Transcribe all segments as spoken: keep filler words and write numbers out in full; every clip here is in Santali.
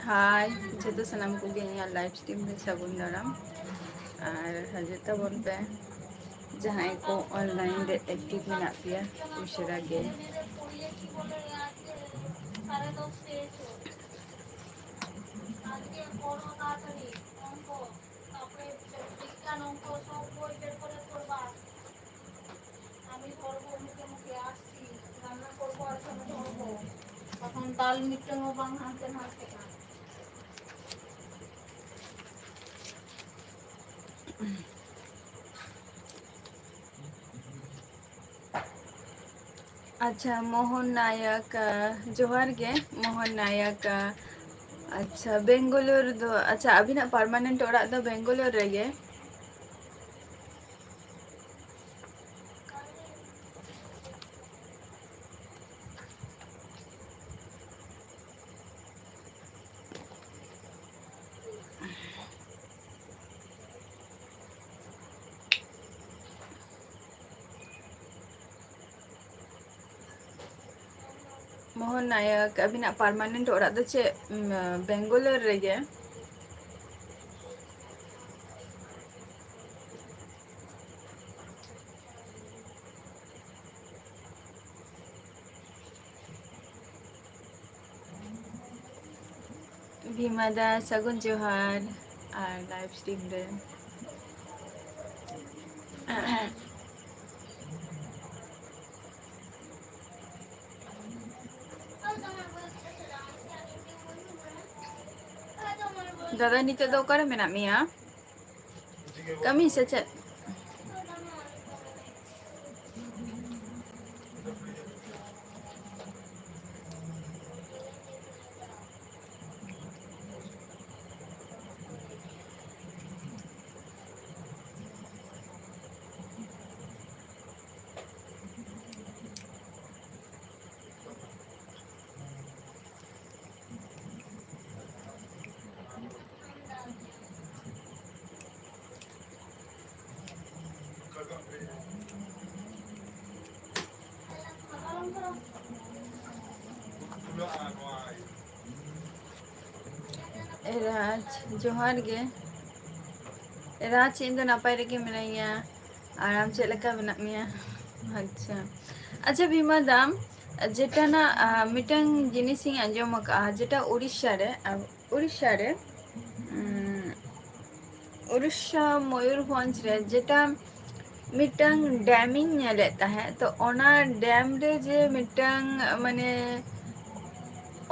ᱦᱟᱭ, ᱡᱚᱛᱚ ᱥᱟᱱᱟᱢ ᱠᱚᱜᱮ ᱤᱧᱟᱹᱜ live stream ᱨᱮ ᱥᱟᱹᱜᱩᱱ ᱫᱟᱨᱟᱢ᱾ ᱟᱨ ᱦᱤᱡᱩᱜ ᱛᱟᱵᱚᱱ ᱯᱮ, ᱡᱟᱦᱟᱸᱭ ᱠᱚ online ᱨᱮ active ᱢᱮᱱᱟᱜ ᱯᱮᱭᱟ, ᱩᱥᱟᱹᱨᱟ ᱜᱮ᱾ আমি করবো মুখে মুখে আসছি, রান্না করবো আর ছোট করবো। তখন তাল মিটে ও বাং হাতে হাতে কাজ। ᱟᱪᱪᱷᱟ, ᱢᱳᱦᱚᱱ ᱱᱟᱭᱚᱠ, ᱟ, ᱡᱚᱦᱟᱨ ᱜᱮ, ᱢᱳᱦᱚᱱ ᱱᱟᱭᱚᱠ, ᱟ, ᱟᱪᱪᱷᱟ, ᱵᱮᱝᱜᱟᱞᱳᱨ ᱫᱚ, ᱟᱪᱪᱷᱟ, ᱟᱹᱵᱤᱱᱟᱜ permanent ᱚᱲᱟᱜ ᱫᱚ ᱵᱮᱝᱜᱟᱞᱳᱨ ᱨᱮᱜᱮ? ᱢᱳᱦᱚᱱ ᱱᱟᱭᱚᱠ, ᱟᱹᱵᱤᱱᱟᱜ permanent ᱚᱲᱟᱜ ᱫᱚ ᱪᱮᱫ, ᱩᱢ, ᱵᱮᱝᱜᱟᱞᱳᱨ ᱨᱮᱜᱮ? ᱵᱷᱤᱢᱟ ᱫᱟ, ᱥᱟᱹᱜᱩᱱ ᱡᱚᱦᱟᱨ᱾ ᱟᱨ live stream ᱨᱮ ᱫᱟᱫᱟ, ᱱᱤᱛᱚᱜ ᱫᱚ ᱚᱠᱟᱨᱮ ᱢᱮᱱᱟᱜ ᱢᱮᱭᱟ? ᱠᱟᱹᱢᱤ ᱥᱮ ᱪᱮᱫ? ᱮ ᱨᱟᱡᱽ, ᱡᱚᱦᱟᱨ ᱜᱮ᱾ ᱮ ᱨᱟᱡᱽ, ᱤᱧ ᱫᱚ ᱱᱟᱯᱟᱭ ᱨᱮᱜᱮ ᱢᱤᱱᱟᱹᱧᱟ᱾ ᱟᱨ ᱟᱢ ᱪᱮᱫ ᱞᱮᱠᱟ ᱢᱮᱱᱟᱜ ᱢᱮᱭᱟ? ᱟᱪᱪᱷᱟ, ᱟᱪᱪᱷᱟ ᱵᱷᱤᱢᱟ ᱫᱟᱢ, ᱡᱮᱴᱟ ᱱᱟᱜ, ᱟ, ᱢᱤᱫᱴᱟᱝ ᱡᱤᱱᱤᱥ ᱤᱧ ᱟᱸᱡᱚᱢ ᱟᱠᱟᱫᱼᱟ, ᱡᱮᱴᱟ ᱩᱲᱤᱥᱥᱟ ᱨᱮ, ᱟ, ᱩᱲᱤᱥᱥᱟ ᱨᱮ, ᱩᱸ, ᱩᱲᱤᱥᱥᱟ ᱢᱚᱭᱩᱨᱵᱷᱚᱸᱡᱽ ᱨᱮ ᱡᱮᱴᱟ ᱢᱤᱫᱴᱟᱝ ᱰᱮᱢ ᱤᱧ ᱧᱮᱞᱮᱫ ᱛᱟᱦᱮᱸᱫ, ᱛᱚ ᱚᱱᱟ ᱰᱮᱢ ᱨᱮ ᱡᱮ ᱢᱤᱫᱴᱟᱝ, ᱢᱟᱱᱮ,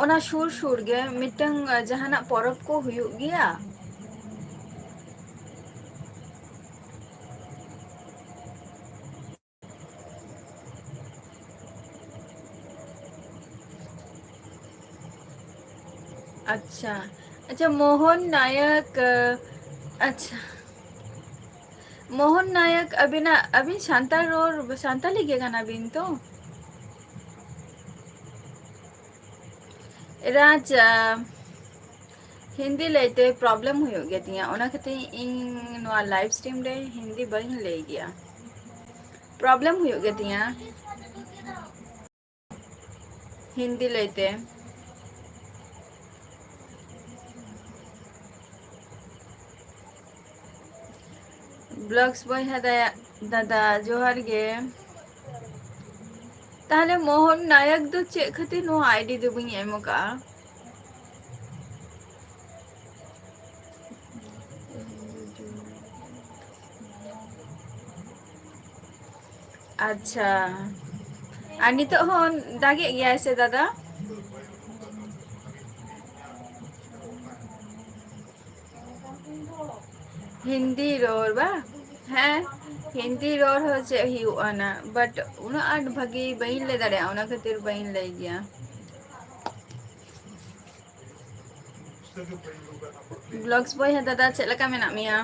ᱚᱱᱟ ᱥᱩᱨ ᱥᱩᱨ ᱜᱮ ᱢᱤᱫᱴᱟᱝ ᱡᱟᱦᱟᱱᱟᱜ ᱯᱚᱨᱚᱵᱽ ᱠᱚ ᱦᱩᱭᱩᱜ ᱜᱮᱭᱟ? ᱟᱪᱪᱷᱟ, ᱟᱪᱪᱷᱟ, ᱢᱳᱦᱚᱱ ᱱᱟᱭᱚᱠ, ᱟᱪᱪᱷᱟ, ᱢᱳᱦᱚᱱ ᱱᱟᱭᱚᱠ, ᱟᱹᱵᱤᱱᱟᱜ, ᱟᱹᱵᱤᱱ ᱥᱟᱱᱛᱟᱲ ᱨᱚᱲ, ᱥᱟᱱᱛᱟᱞᱤ ᱜᱮ ᱠᱟᱱᱟ ᱵᱤᱱ ᱛᱚ? ᱨᱟᱡᱽ, ᱟ, ᱦᱤᱱᱫᱤ ᱞᱟᱹᱭᱛᱮ problem ᱦᱩᱭᱩᱜ ᱜᱮᱛᱤᱧᱟ, ᱚᱱᱟ ᱠᱷᱟᱹᱛᱤᱨ ᱤᱧ ᱱᱚᱣᱟ live stream ᱨᱮ ᱦᱤᱱᱫᱤ ᱵᱟᱹᱧ ᱞᱟᱹᱭ ᱜᱮᱭᱟ, problem ᱦᱩᱭᱩᱜ ᱜᱮᱛᱤᱧᱟ᱾ ᱦᱤᱱᱫᱤ ᱞᱟᱹᱭᱛᱮ᱾ Vlogs ᱵᱚᱭᱦᱟ ᱫᱟᱭᱟ-, ᱫᱟᱫᱟ, ᱡᱚᱦᱟᱨ ᱜᱮ᱾ ᱛᱟᱦᱞᱮ ᱢᱳᱦᱚᱱ ᱱᱟᱭᱚᱠ ᱫᱚ ᱪᱮᱫ ᱠᱷᱟᱹᱛᱤᱨ ᱱᱚᱣᱟ ID ᱫᱚ ᱵᱟᱹᱧ ᱮᱢ ᱟᱠᱟᱜᱼᱟ? ᱟᱪᱪᱷᱟ, ᱟᱨ ᱱᱤᱛᱚᱜ ᱦᱚᱸ ᱫᱟᱜᱮᱜ ᱜᱮᱭᱟᱭ ᱥᱮ ᱫᱟᱫᱟ? ᱦᱤᱱᱫᱤ ᱨᱚᱲ ᱵᱟ? ᱦᱮᱸ, ᱦᱤᱱᱫᱤ ᱨᱚᱲ ᱦᱚᱸ ᱪᱮᱫ ᱦᱩᱭᱩᱜᱼᱟ ᱱᱟ, but ᱩᱱᱟᱹᱜ ᱟᱸᱴ ᱵᱷᱟᱹᱜᱤ ᱵᱟᱹᱧ ᱞᱟᱹᱭ ᱫᱟᱲᱮᱭᱟᱜᱼᱟ, ᱚᱱᱟ ᱠᱷᱟᱹᱛᱤᱨ ᱵᱟᱹᱧ ᱞᱟᱹᱭ ᱜᱮᱭᱟ᱾ Vlogs boy, ᱦᱮᱸ ᱫᱟᱫᱟ, ᱪᱮᱫ ᱞᱮᱠᱟ ᱢᱮᱱᱟᱜ ᱢᱮᱭᱟ?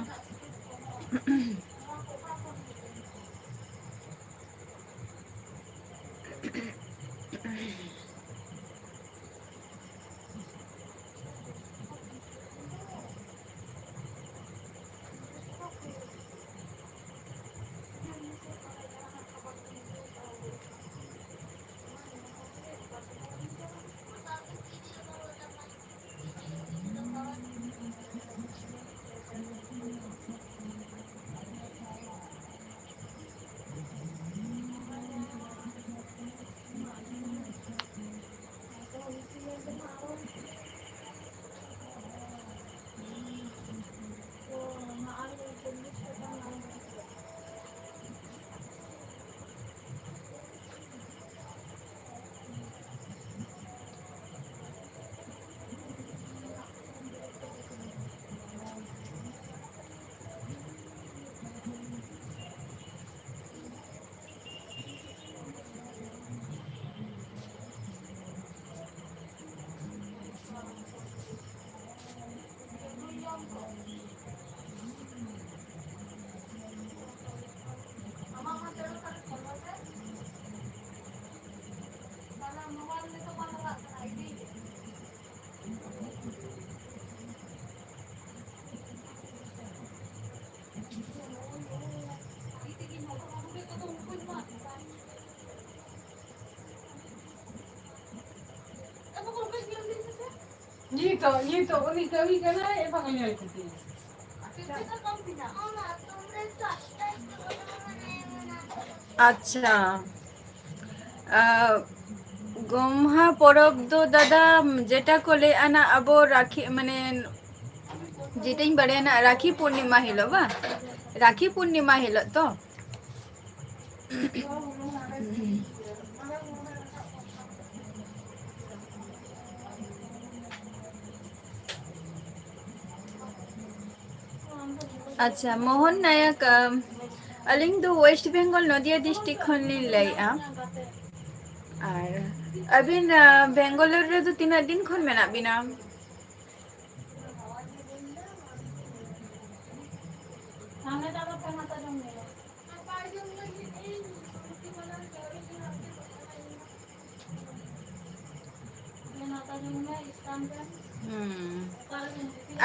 ᱱᱤᱛᱚᱜ, ᱱᱤᱛᱚᱜ ᱩᱱᱤ ᱠᱟᱹᱢᱤ ᱠᱟᱱᱟᱭ, ᱮᱵᱚᱝ ᱧᱮᱞ ᱠᱟᱛᱮ᱾ ᱟᱪᱪᱷᱟ᱾ ᱟ, ᱜᱚᱢᱦᱟ ᱯᱚᱨᱚᱵᱽ ᱫᱚ ᱫᱟᱫᱟ, ᱡᱮᱴᱟ ᱠᱚ ᱞᱟᱹᱭᱟ ᱱᱟ ᱟᱵᱚ ᱨᱟᱠᱷᱤ, ᱢᱟᱱᱮ, ᱡᱮᱴᱟᱧ ᱵᱟᱲᱟᱭᱟ ᱱᱟ ᱨᱟᱠᱷᱤ ᱯᱩᱨᱱᱤᱢᱟ ᱦᱤᱞᱳᱜ ᱵᱟ? ᱨᱟᱠᱷᱤ ᱯᱩᱨᱱᱤᱢᱟ ᱦᱤᱞᱳᱜ ᱛᱚ? ᱟᱪᱪᱷᱟ, ᱢᱳᱦᱚᱱ ᱱᱟᱭᱚᱠ, ᱟᱢ, ᱟᱹᱞᱤᱧ ᱫᱚ ᱳᱭᱮᱥᱴ ᱵᱮᱝᱜᱚᱞ ᱱᱚᱫᱤᱭᱟ ᱰᱤᱥᱴᱨᱤᱠᱴ ᱠᱷᱚᱱ ᱞᱤᱧ ᱞᱟᱹᱭᱮᱫᱼᱟ᱾ ᱟᱨ ᱟᱹᱵᱤᱱ, ᱟ, ᱵᱮᱝᱜᱟᱞᱳᱨ ᱨᱮᱫᱚ ᱛᱤᱱᱟᱹᱜ ᱫᱤᱱ ᱠᱷᱚᱱ ᱢᱮᱱᱟᱜ ᱵᱤᱱᱟ? ᱦᱩᱸ᱾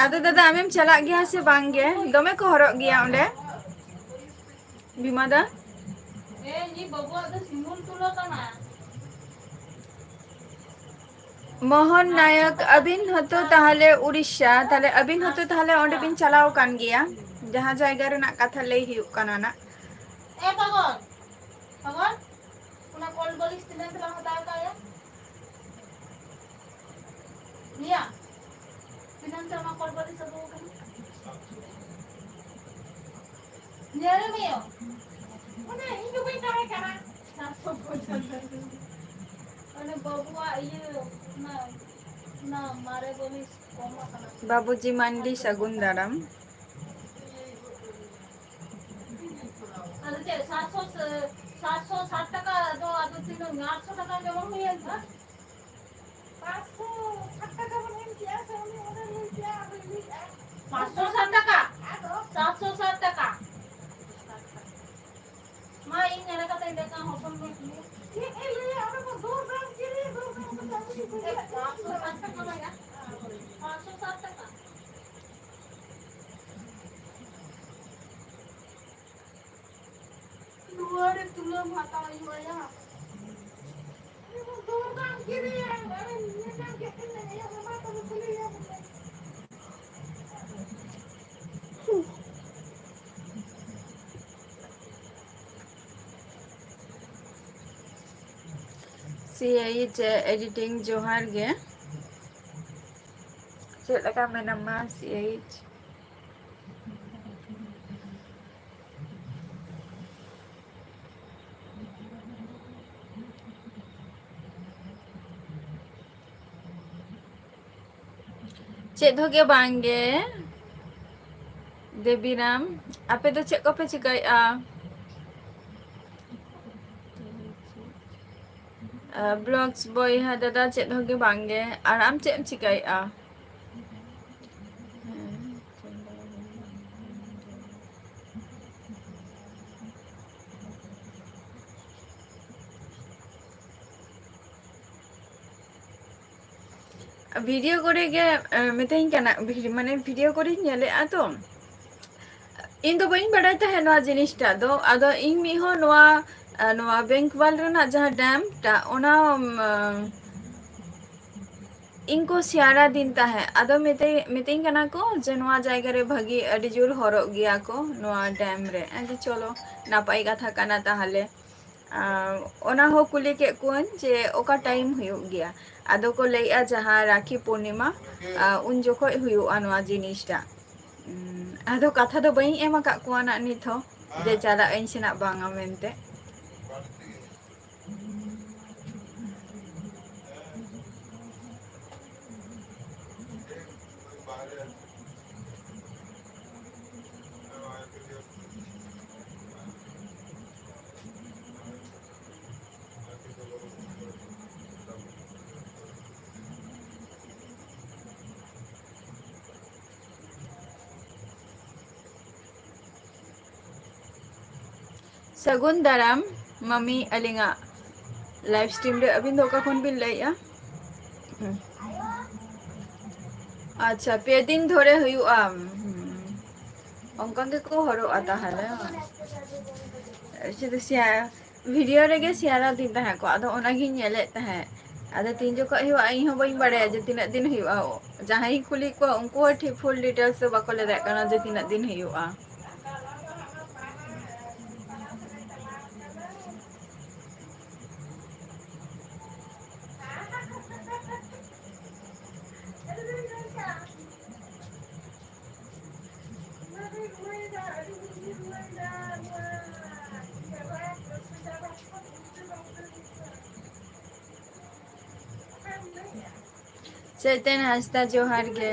ᱟᱫᱚ ᱫᱟᱫᱟ, ᱟᱢᱮᱢ ᱪᱟᱞᱟᱜ ᱜᱮᱭᱟ ᱥᱮ ᱵᱟᱝ ᱜᱮ? ᱫᱚᱢᱮ ᱠᱚ ᱦᱚᱨᱚᱜ ᱜᱮᱭᱟ ᱚᱸᱰᱮ, ᱵᱤᱢᱟ ᱫᱟ᱾ ᱢᱳᱦᱚᱱ ᱱᱟᱭᱚᱠ, ᱟᱹᱵᱤᱱ ᱦᱚᱸᱛᱚ ᱛᱟᱦᱞᱮ ᱩᱲᱤᱥᱥᱟ, ᱛᱟᱦᱞᱮ ᱟᱹᱵᱤᱱ ᱦᱚᱸᱛᱚ ᱛᱟᱦᱞᱮ ᱚᱸᱰᱮ ᱵᱤᱱ ᱪᱟᱞᱟᱣ ᱟᱠᱟᱱ ᱜᱮᱭᱟ, ᱡᱟᱦᱟᱸ ᱡᱟᱭᱜᱟ ᱨᱮᱱᱟᱜ ᱠᱟᱛᱷᱟ ᱞᱟᱹᱭ ᱦᱩᱭᱩᱜ ᱠᱟᱱᱟ ᱱᱟᱜ᱾ ᱮ ᱯᱟᱜᱚᱞ, ᱯᱟᱜᱚᱞ, ᱚᱱᱟ ᱠᱚᱞ ᱵᱟᱹᱞᱤᱥ ᱛᱤᱱᱟᱹᱜ ᱛᱮᱞᱟᱝ ᱦᱟᱛᱟᱣ ᱠᱟᱜ ᱭᱟ? ᱱᱤᱭᱟ, ᱛᱤᱱᱟᱹᱜ ᱛᱮ ᱚᱱᱟ ᱠᱚᱞ ᱵᱟᱹᱞᱤᱥ ᱟᱹᱜᱩ ᱠᱟᱱᱟ? ᱧᱮᱞ ᱢᱮᱭᱚ᱾ ᱚᱱᱮ ᱤᱧ ᱫᱚ ᱵᱟᱹᱧ ᱛᱟᱦᱮᱸ ᱠᱟᱱᱟ᱾ ᱥᱟᱛᱥᱚ ᱯᱚᱧᱪᱟᱱᱱᱚ᱾ ᱚᱱᱮ ᱵᱟᱹᱵᱩᱣᱟᱜ ᱤᱭᱟᱹ, ᱚᱱᱟ, ᱚᱱᱟ ᱢᱟᱨᱮ ᱵᱟᱹᱞᱤᱥ ᱠᱚᱢ ᱟᱠᱟᱱᱟ᱾ ᱵᱟᱵᱩᱡᱤ ᱢᱟᱱᱰᱤ, ᱥᱟᱹᱜᱩᱱ ᱫᱟᱨᱟᱢ᱾ ᱟᱫᱚ ᱪᱮᱫ, ᱥᱟᱛᱥᱚ, ᱥᱟᱛᱥᱚ ᱥᱟᱛ ᱴᱟᱠᱟ ᱫᱚ ᱟᱫᱚ ᱛᱤᱱᱟᱹᱜ? ᱟᱴᱥᱚ ᱴᱟᱠᱟ ᱡᱚᱢᱟ ᱦᱩᱭᱮᱱ ᱛᱟᱢ? ᱯᱟᱸᱪᱥᱚ ᱥᱟᱛ ᱴᱟᱠᱟ ᱵᱚᱱ ᱮᱢ ᱠᱮᱜᱼᱟ ᱥᱮ ᱩᱱᱤ ᱚᱸᱰᱮ ᱞᱟᱹᱭ ᱠᱮᱜᱼᱟ, ᱟᱫᱚᱭ ᱞᱟᱹᱭᱮᱜᱼᱟ᱾ ᱯᱟᱸᱪᱥᱚ ᱥᱟᱛ ᱴᱟᱠᱟ? ᱟᱫᱚ? ᱥᱟᱛᱥᱚ ᱥᱟᱛ ᱴᱟᱠᱟ᱾ ᱢᱟ, ᱤᱧ ᱧᱮᱞ ᱠᱟᱛᱮ ᱞᱟᱹᱭ ᱠᱟᱜ ᱦᱚᱯᱚᱱ ᱢᱮ᱾ ᱪᱮᱫ ᱮ ᱞᱟᱹᱭᱟ? ᱚᱸᱰᱮ ᱠᱚ ᱫᱚᱨ ᱫᱟᱢ ᱠᱤᱨᱤᱧ, ᱫᱚᱨ ᱫᱟᱢ ᱠᱟᱛᱮ ᱟᱹᱜᱩ ᱠᱚ ᱦᱩᱭᱩᱜᱼᱟ᱾ ᱯᱟᱸᱪᱥᱚ ᱥᱟᱛ ᱴᱟᱠᱟ ᱞᱟᱜᱟᱜᱼᱟ᱾ ᱯᱟᱸᱪᱥᱚ ᱥᱟᱛ ᱴᱟᱠᱟ᱾ ᱱᱚᱣᱟ ᱨᱮ ᱛᱩᱞᱟᱹᱢ ᱦᱟᱛᱟᱣ ᱦᱩᱭᱩᱜᱼᱟ ᱭᱟ᱾ ᱫᱚᱨ ᱫᱟᱢ ᱠᱤᱨᱤᱧ, ᱚᱸᱰᱮ ᱧᱮᱞ ᱧᱟᱢ ᱠᱮᱫ ᱛᱮ ᱞᱟᱹᱭᱟ, ᱢᱟᱢᱟ ᱛᱟᱠᱚ ᱠᱩᱞᱤ ᱥᱤ ᱮᱭᱤᱪ ᱮᱰᱤᱴᱤᱝ, ᱡᱚᱦᱟᱨ ᱜᱮ᱾ ᱪᱮᱫ ᱞᱮᱠᱟ ᱢᱮᱱᱟᱢᱟ ᱥᱤ ᱮᱭᱤᱪ? ᱪᱮᱫ ᱦᱚᱸ ᱜᱮ ᱵᱟᱝ ᱜᱮ᱾ ᱫᱮᱵᱤᱨᱟᱢ, ᱟᱯᱮ ᱫᱚ ᱪᱮᱫ ᱠᱚᱯᱮ ᱪᱤᱠᱟᱹᱭᱮᱫᱼᱟ? ᱵᱞᱚᱜᱥ ᱵᱚᱭᱦᱟ ᱫᱟᱫᱟ, ᱪᱮᱫ ᱦᱚᱸ ᱜᱮ ᱵᱟᱝ ᱜᱮ᱾ ᱟᱨ ᱟᱢ ᱪᱮᱫ ᱮᱢ ᱪᱤᱠᱟᱹᱭᱮᱫᱼᱟ? ᱵᱷᱤᱰᱤᱭᱳ ᱠᱚᱨᱮ ᱜᱮ, ᱮ, ᱢᱤᱛᱟᱹᱧ ᱠᱟᱱᱟ, ᱵᱷᱤ-, ᱢᱟᱱᱮ ᱵᱷᱤᱰᱤᱭᱳ ᱠᱚᱨᱮᱧ ᱧᱮᱞᱮᱫᱼᱟ ᱛᱚ, ᱤᱧ ᱫᱚ ᱵᱟᱹᱧ ᱵᱟᱲᱟᱭ ᱛᱟᱦᱮᱸᱫ ᱱᱚᱣᱟ ᱡᱤᱱᱤᱥᱴᱟᱜ ᱫᱚ᱾ ᱟᱫᱚ ᱤᱧ ᱢᱤᱫ ᱦᱚᱲ ᱱᱚᱣᱟ, ᱮ, ᱱᱚᱣᱟ ᱵᱮᱝᱠ ᱣᱟᱞ ᱨᱮᱱᱟᱜ ᱡᱟᱦᱟᱸ ᱰᱮᱢ ᱴᱟᱜ, ᱚᱱᱟ, ᱮ, ᱤᱧ ᱠᱚ ᱥᱮᱭᱟᱨ ᱟᱹᱫᱤᱧ ᱛᱟᱦᱮᱸᱫ᱾ ᱟᱫᱚ ᱢᱤᱛᱟᱹᱧ, ᱢᱤᱛᱟᱹᱧ ᱠᱟᱱᱟ ᱠᱚ ᱡᱮ ᱱᱚᱣᱟ ᱡᱟᱭᱜᱟ ᱨᱮ ᱵᱷᱟᱹᱜᱤ, ᱟᱹᱰᱤ ᱡᱳᱨ ᱦᱚᱨᱚᱜ ᱜᱮᱭᱟ ᱠᱚ ᱱᱚᱣᱟ ᱰᱮᱢ ᱨᱮ᱾ ᱟᱫᱚ ᱪᱚᱞᱚ, ᱱᱟᱯᱟᱭ ᱠᱟᱛᱷᱟ ᱠᱟᱱᱟ ᱛᱟᱦᱚᱞᱮ᱾ ᱟᱨ ᱚᱱᱟ ᱦᱚᱸ ᱠᱩᱞᱤ ᱠᱮᱫ ᱠᱚᱣᱟᱧ ᱡᱮ ᱚᱠᱟ ᱴᱟᱭᱤᱢ ᱦᱩᱭᱩᱜ ᱜᱮᱭᱟ᱾ ᱟᱫᱚ ᱠᱚ ᱞᱟᱹᱭᱮᱜᱼᱟ ᱡᱟᱦᱟᱸ ᱨᱟᱠᱷᱤ ᱯᱩᱨᱱᱤᱢᱟ, ᱟᱨ ᱩᱱ ᱡᱚᱠᱷᱚᱡ ᱦᱩᱭᱩᱜᱼᱟ ᱱᱚᱣᱟ ᱡᱤᱱᱤᱥᱴᱟᱜ᱾ ᱩᱸ, ᱟᱫᱚ ᱠᱟᱛᱷᱟ ᱫᱚ ᱵᱟᱹᱧ ᱮᱢ ᱟᱠᱟᱫ ᱠᱚᱣᱟ ᱱᱟᱜ ᱱᱤᱛ ᱦᱚᱸ ᱡᱮ ᱪᱟᱞᱟᱜ ᱟᱹᱧ ᱥᱮ ᱱᱟᱜ ᱵᱟᱝᱟ ᱢᱮᱱᱛᱮ᱾ ᱥᱟᱹᱜᱩᱱ ᱫᱟᱨᱟᱢ ᱢᱟᱹᱢᱤ, ᱟᱹᱞᱤᱧᱟᱜ ᱞᱟᱭᱤᱵᱷ ᱥᱴᱨᱤᱢ ᱨᱮ ᱟᱹᱵᱤᱱ ᱫᱚ ᱚᱠᱟ ᱠᱷᱚᱱ ᱵᱤᱱ ᱞᱟᱹᱭᱮᱜᱼᱟ? ᱦᱩᱸ᱾ ᱟᱪᱪᱷᱟ, ᱯᱮ ᱫᱤᱱ ᱫᱷᱚᱨᱮ ᱦᱩᱭᱩᱜᱼᱟ᱾ ᱦᱩᱸ᱾ ᱚᱱᱠᱟ ᱜᱮᱠᱚ ᱦᱚᱨᱚᱜᱼᱟ ᱛᱟᱦᱚᱞᱮ᱾ ᱥᱩᱫᱷᱩ ᱥᱮᱭᱟᱨ, ᱵᱷᱤᱰᱤᱭᱳ ᱨᱮᱜᱮ ᱥᱮᱭᱟᱨ ᱟᱹᱫᱤᱧ ᱛᱟᱦᱮᱸ ᱠᱚ, ᱟᱫᱚ ᱚᱱᱟᱜᱤᱧ ᱧᱮᱞᱮᱫ ᱛᱟᱦᱮᱸᱫ᱾ ᱟᱫᱚ ᱛᱤᱱ ᱡᱚᱠᱷᱚᱡ ᱦᱩᱭᱩᱜᱼᱟ, ᱤᱧ ᱦᱚᱸ ᱵᱟᱹᱧ ᱵᱟᱲᱟᱭᱟ ᱡᱮ ᱛᱤᱱᱟᱹᱜ ᱫᱤᱱ ᱦᱩᱭᱩᱜᱼᱟ᱾ ᱡᱟᱦᱟᱸᱭᱤᱧ ᱠᱩᱞᱤ ᱠᱚᱣᱟ, ᱩᱱᱠᱩ ᱦᱚᱸ ᱴᱷᱤᱠ ᱯᱷᱩᱞ ᱰᱤᱴᱮᱞᱥ ᱫᱚ ᱵᱟᱠᱚ ᱞᱟᱹᱭ ᱫᱟᱲᱮᱭᱟᱜ ᱠᱟᱱᱟ ᱡᱮ ᱛᱤᱱᱟᱹᱜ ᱫᱤᱱ ᱦᱩᱭᱩᱜᱼᱟ᱾ ᱪᱳᱭᱛᱚᱱ ᱦᱟᱸᱥᱫᱟ, ᱡᱚᱦᱟᱨ ᱜᱮ᱾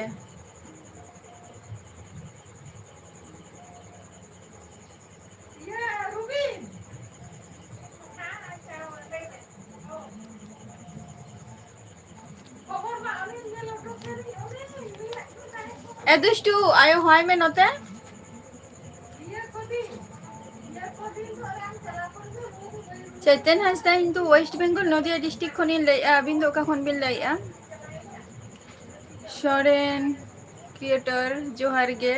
ᱮ ᱫᱩᱥᱴᱩ, ᱟᱭᱳ ᱦᱚᱦᱚᱭ ᱢᱮ ᱱᱚᱛᱮ᱾ ᱪᱳᱭᱛᱚᱱ ᱦᱟᱸᱥᱫᱟ, ᱤᱧ ᱫᱚ ᱳᱭᱮᱥᱴ ᱵᱮᱝᱜᱚᱞ ᱱᱚᱫᱤᱭᱟ ᱰᱤᱥᱴᱨᱤᱠᱴ ᱠᱷᱚᱱᱤᱧ ᱞᱟᱹᱭᱮᱫᱼᱟ᱾ ᱟᱹᱵᱤᱱ ᱫᱚ ᱚᱠᱟ ᱠᱷᱚᱱ ᱵᱤᱱ ᱞᱟᱹᱭᱮᱫᱼᱟ? ᱥᱚᱨᱮᱱ ᱠᱨᱤᱭᱮᱴᱚᱨ, ᱡᱚᱦᱟᱨ ᱜᱮ᱾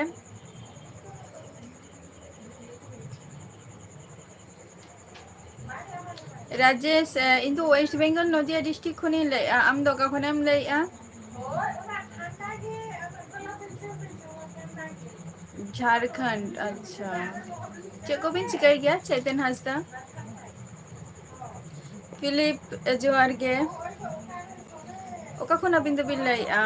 ᱨᱟᱡᱮᱥ, ᱮ, ᱤᱧ ᱫᱚ ᱳᱭᱮᱥᱴ ᱵᱮᱝᱜᱚᱞ ᱱᱚᱫᱤᱭᱟ ᱰᱤᱥᱴᱨᱤᱠᱴ ᱠᱷᱚᱱᱤᱧ ᱞᱟᱹᱭᱮᱫᱼᱟ᱾ ᱟᱢ ᱫᱚ ᱚᱠᱟ ᱠᱷᱚᱱᱮᱢ ᱞᱟᱹᱭᱮᱫᱼᱟ? ᱡᱷᱟᱲᱠᱷᱚᱸᱰ, ᱟᱪᱪᱷᱟ᱾ ᱪᱮᱫ ᱠᱚᱵᱤᱱ ᱪᱤᱠᱟᱹᱭ ᱜᱮᱭᱟ, ᱪᱳᱭᱛᱚᱱ ᱦᱟᱸᱥᱫᱟ? ᱯᱷᱤᱞᱤᱯ, ᱮ, ᱡᱚᱦᱟᱨ ᱜᱮ᱾ ᱚᱠᱟ ᱠᱷᱚᱱ ᱟᱹᱵᱤᱱ ᱫᱚᱵᱤᱱ ᱞᱟᱹᱭᱮᱫᱼᱟ?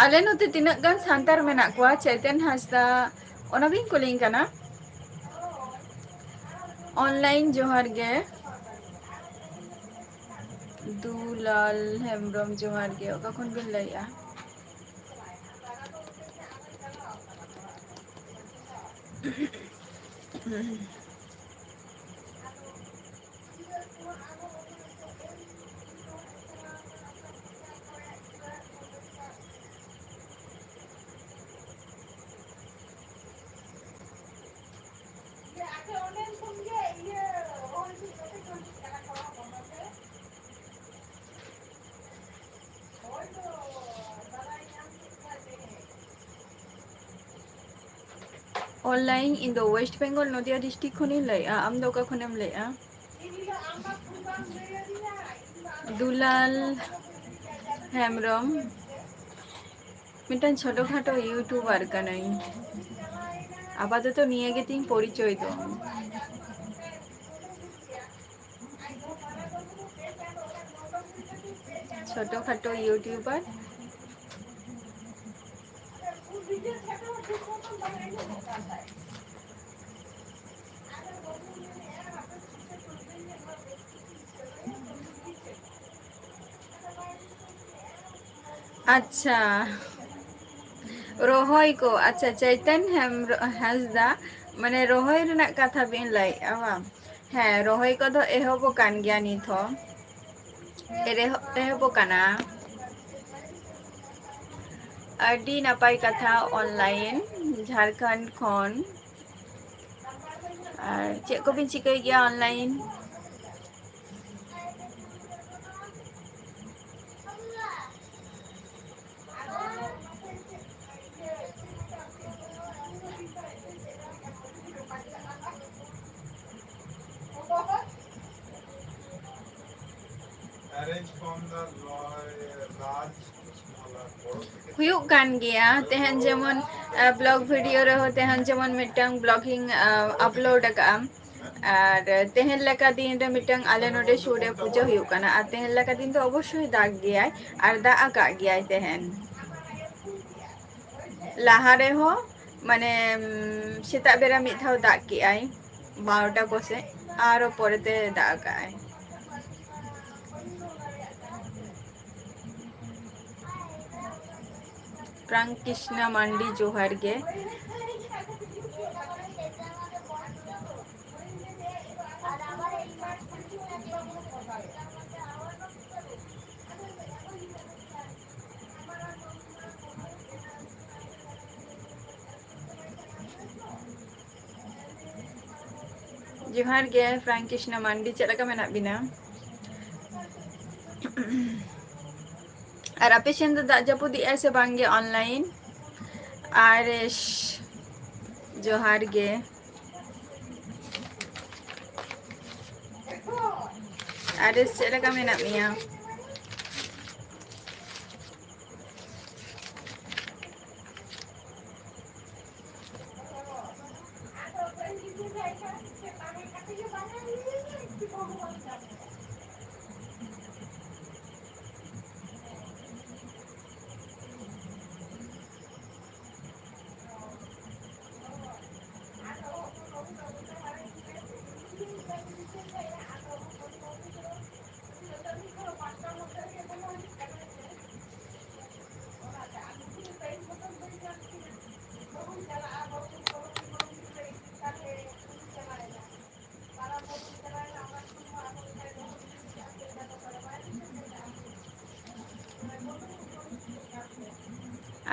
ᱟᱞᱮ ᱱᱚᱛᱮ ᱛᱤᱱᱟᱹᱜ ᱜᱟᱱ ᱥᱟᱱᱛᱟᱲ ᱢᱮᱱᱟᱜ ᱠᱚᱣᱟ, ᱪᱳᱭᱛᱚᱱ ᱦᱟᱸᱥᱫᱟ, ᱚᱱᱟ ᱵᱤᱱ ᱠᱩᱞᱤᱧ ᱠᱟᱱᱟ? ᱚᱱᱞᱟᱭᱤᱱ, ᱡᱚᱦᱟᱨ ᱜᱮ᱾ ᱫᱩᱞᱟᱞ ᱦᱮᱢᱵᱨᱚᱢ, ᱡᱚᱦᱟᱨ ᱜᱮ᱾ ᱚᱠᱟ ᱠᱷᱚᱱ ᱵᱤᱱ ᱞᱟᱹᱭᱮᱫᱼᱟ? ᱚᱱᱞᱟᱭᱤᱱ, ᱤᱧ ᱫᱚ ᱳᱭᱮᱥᱴ ᱵᱮᱝᱜᱚᱞ ᱱᱚᱫᱤᱭᱟ ᱰᱤᱥᱴᱨᱤᱠᱴ ᱠᱷᱚᱱᱤᱧ ᱞᱟᱹᱭᱮᱜᱼᱟ᱾ ᱟᱢ ᱫᱚ ᱚᱠᱟ ᱠᱷᱚᱱᱮᱢ ᱞᱟᱹᱭᱮᱜᱼᱟ? ᱫᱩᱞᱟᱞ ᱦᱮᱢᱵᱨᱚᱢ᱾ ᱢᱤᱫᱴᱟᱝ ᱪᱷᱳᱴᱳ ᱠᱷᱟᱴᱳ ᱤᱭᱩᱴᱩᱵᱟᱨ ᱠᱟᱹᱱᱟᱹᱧ᱾ ᱟᱯᱟᱛᱚᱛᱚ ᱱᱤᱭᱟᱹ ᱜᱮᱛᱤᱧ ᱯᱚᱨᱤᱪᱚᱭ ᱫᱚ᱾ ᱪᱷᱳᱴᱳ ᱠᱷᱟᱴᱳ ᱤᱭᱩᱴᱩᱵᱟᱨ᱾ ᱟᱪᱪᱷᱟ, ᱨᱚᱦᱚᱭ ᱠᱚ, ᱟᱪᱪᱷᱟ, ᱪᱳᱭᱛᱚᱱ ᱦᱮᱢᱵᱨᱚ-, ᱦᱟᱸᱥᱫᱟ, ᱢᱟᱱᱮ, ᱨᱚᱦᱚᱭ ᱨᱮᱱᱟᱜ ᱠᱟᱛᱷᱟ ᱵᱤᱱ ᱞᱟᱹᱭᱮᱫᱼᱟ, ᱵᱟᱝ? ᱦᱮᱸ, ᱨᱚᱦᱚᱭ ᱠᱚᱫᱚ ᱮᱦᱚᱵ ᱟᱠᱟᱱ ᱜᱮᱭᱟ ᱱᱤᱛ ᱦᱚᱸ᱾ ᱮᱨᱮᱦᱚ-, ᱮᱦᱚᱵ ᱟᱠᱟᱱᱟ᱾ ᱟᱹᱰᱤ ᱱᱟᱯᱟᱭ ᱠᱟᱛᱷᱟ, ᱚᱱᱞᱟᱭᱤᱱ ᱡᱷᱟᱲᱠᱷᱚᱸᱰ ᱠᱷᱚᱱ᱾ ᱟᱨ ᱪᱮᱫ ᱠᱚᱵᱤᱱ ᱪᱤᱠᱟᱹᱭ ᱜᱮᱭᱟ ᱚᱱᱞᱟᱭᱤᱱ? ᱦᱩᱭᱩᱜ ᱠᱟᱱ ᱜᱮᱭᱟ᱾ ᱛᱮᱦᱮᱧ ᱡᱮᱢᱚᱱ, ᱟᱸ, ᱵᱞᱚᱜ ᱵᱷᱤᱰᱤᱭᱳ ᱨᱮᱦᱚᱸ ᱛᱮᱦᱮᱧ ᱡᱮᱢᱚᱱ ᱢᱤᱫᱴᱟᱝ ᱵᱞᱚᱜ ᱤᱧ, ᱟᱸ, ᱟᱯᱞᱳᱰ ᱟᱠᱟᱫᱼᱟ᱾ ᱟᱨ ᱛᱮᱦᱮᱧ ᱞᱮᱠᱟ ᱫᱤᱱ ᱨᱮ ᱢᱤᱫᱴᱟᱝ ᱟᱞᱮ ᱱᱚᱰᱮ ᱥᱩᱨ ᱨᱮ ᱯᱩᱡᱟᱹ ᱦᱩᱭᱩᱜ ᱠᱟᱱᱟ᱾ ᱟᱨ ᱛᱮᱦᱮᱧ ᱞᱮᱠᱟ ᱫᱤᱱ ᱫᱚ ᱚᱵᱚᱥᱥᱳᱭ ᱫᱟᱜᱽ ᱜᱮᱭᱟᱭ, ᱟᱨ ᱫᱟᱜ ᱟᱠᱟᱫ ᱜᱮᱭᱟᱭ ᱛᱮᱦᱮᱧ᱾ ᱞᱟᱦᱟ ᱨᱮᱦᱚᱸ, ᱢᱟᱱᱮ, ᱩᱢ, ᱥᱮᱛᱟᱜ ᱵᱮᱲᱟ ᱢᱤᱫ ᱫᱷᱟᱣ ᱫᱟᱜ ᱠᱮᱜᱼᱟᱭ ᱵᱟᱨᱚᱴᱟ ᱠᱚᱥᱮᱫ, ᱟᱨᱚ ᱯᱚᱨᱮᱛᱮ ᱫᱟᱜ ᱟᱠᱟᱜᱼᱟᱭ᱾ ᱯᱨᱟᱝ ᱠᱨᱤᱥᱱᱟ ᱢᱟᱱᱰᱤ, ᱡᱚᱦᱟᱨ ᱜᱮ᱾ ᱡᱚᱦᱟᱨ ᱜᱮ ᱯᱨᱟᱝ ᱠᱨᱤᱥᱱᱟ ᱢᱟᱱᱰᱤ, ᱪᱮᱫ ᱞᱮᱠᱟ ᱢᱮᱱᱟᱜ ᱵᱤᱱᱟ? ᱟᱨ ᱟᱯᱮ ᱥᱮᱱ ᱫᱚ ᱫᱟᱜ ᱡᱟᱹᱯᱩᱫ ᱮᱜᱼᱟᱭ ᱥᱮ ᱵᱟᱝ ᱜᱮ ᱚᱱᱞᱟᱭᱤᱱ? ᱟᱨ ᱮᱥ-, ᱡᱚᱦᱟᱨ ᱜᱮ᱾ ᱟᱨᱮᱥ, ᱪᱮᱫ ᱞᱮᱠᱟ ᱢᱮᱱᱟᱜ ᱢᱮᱭᱟ?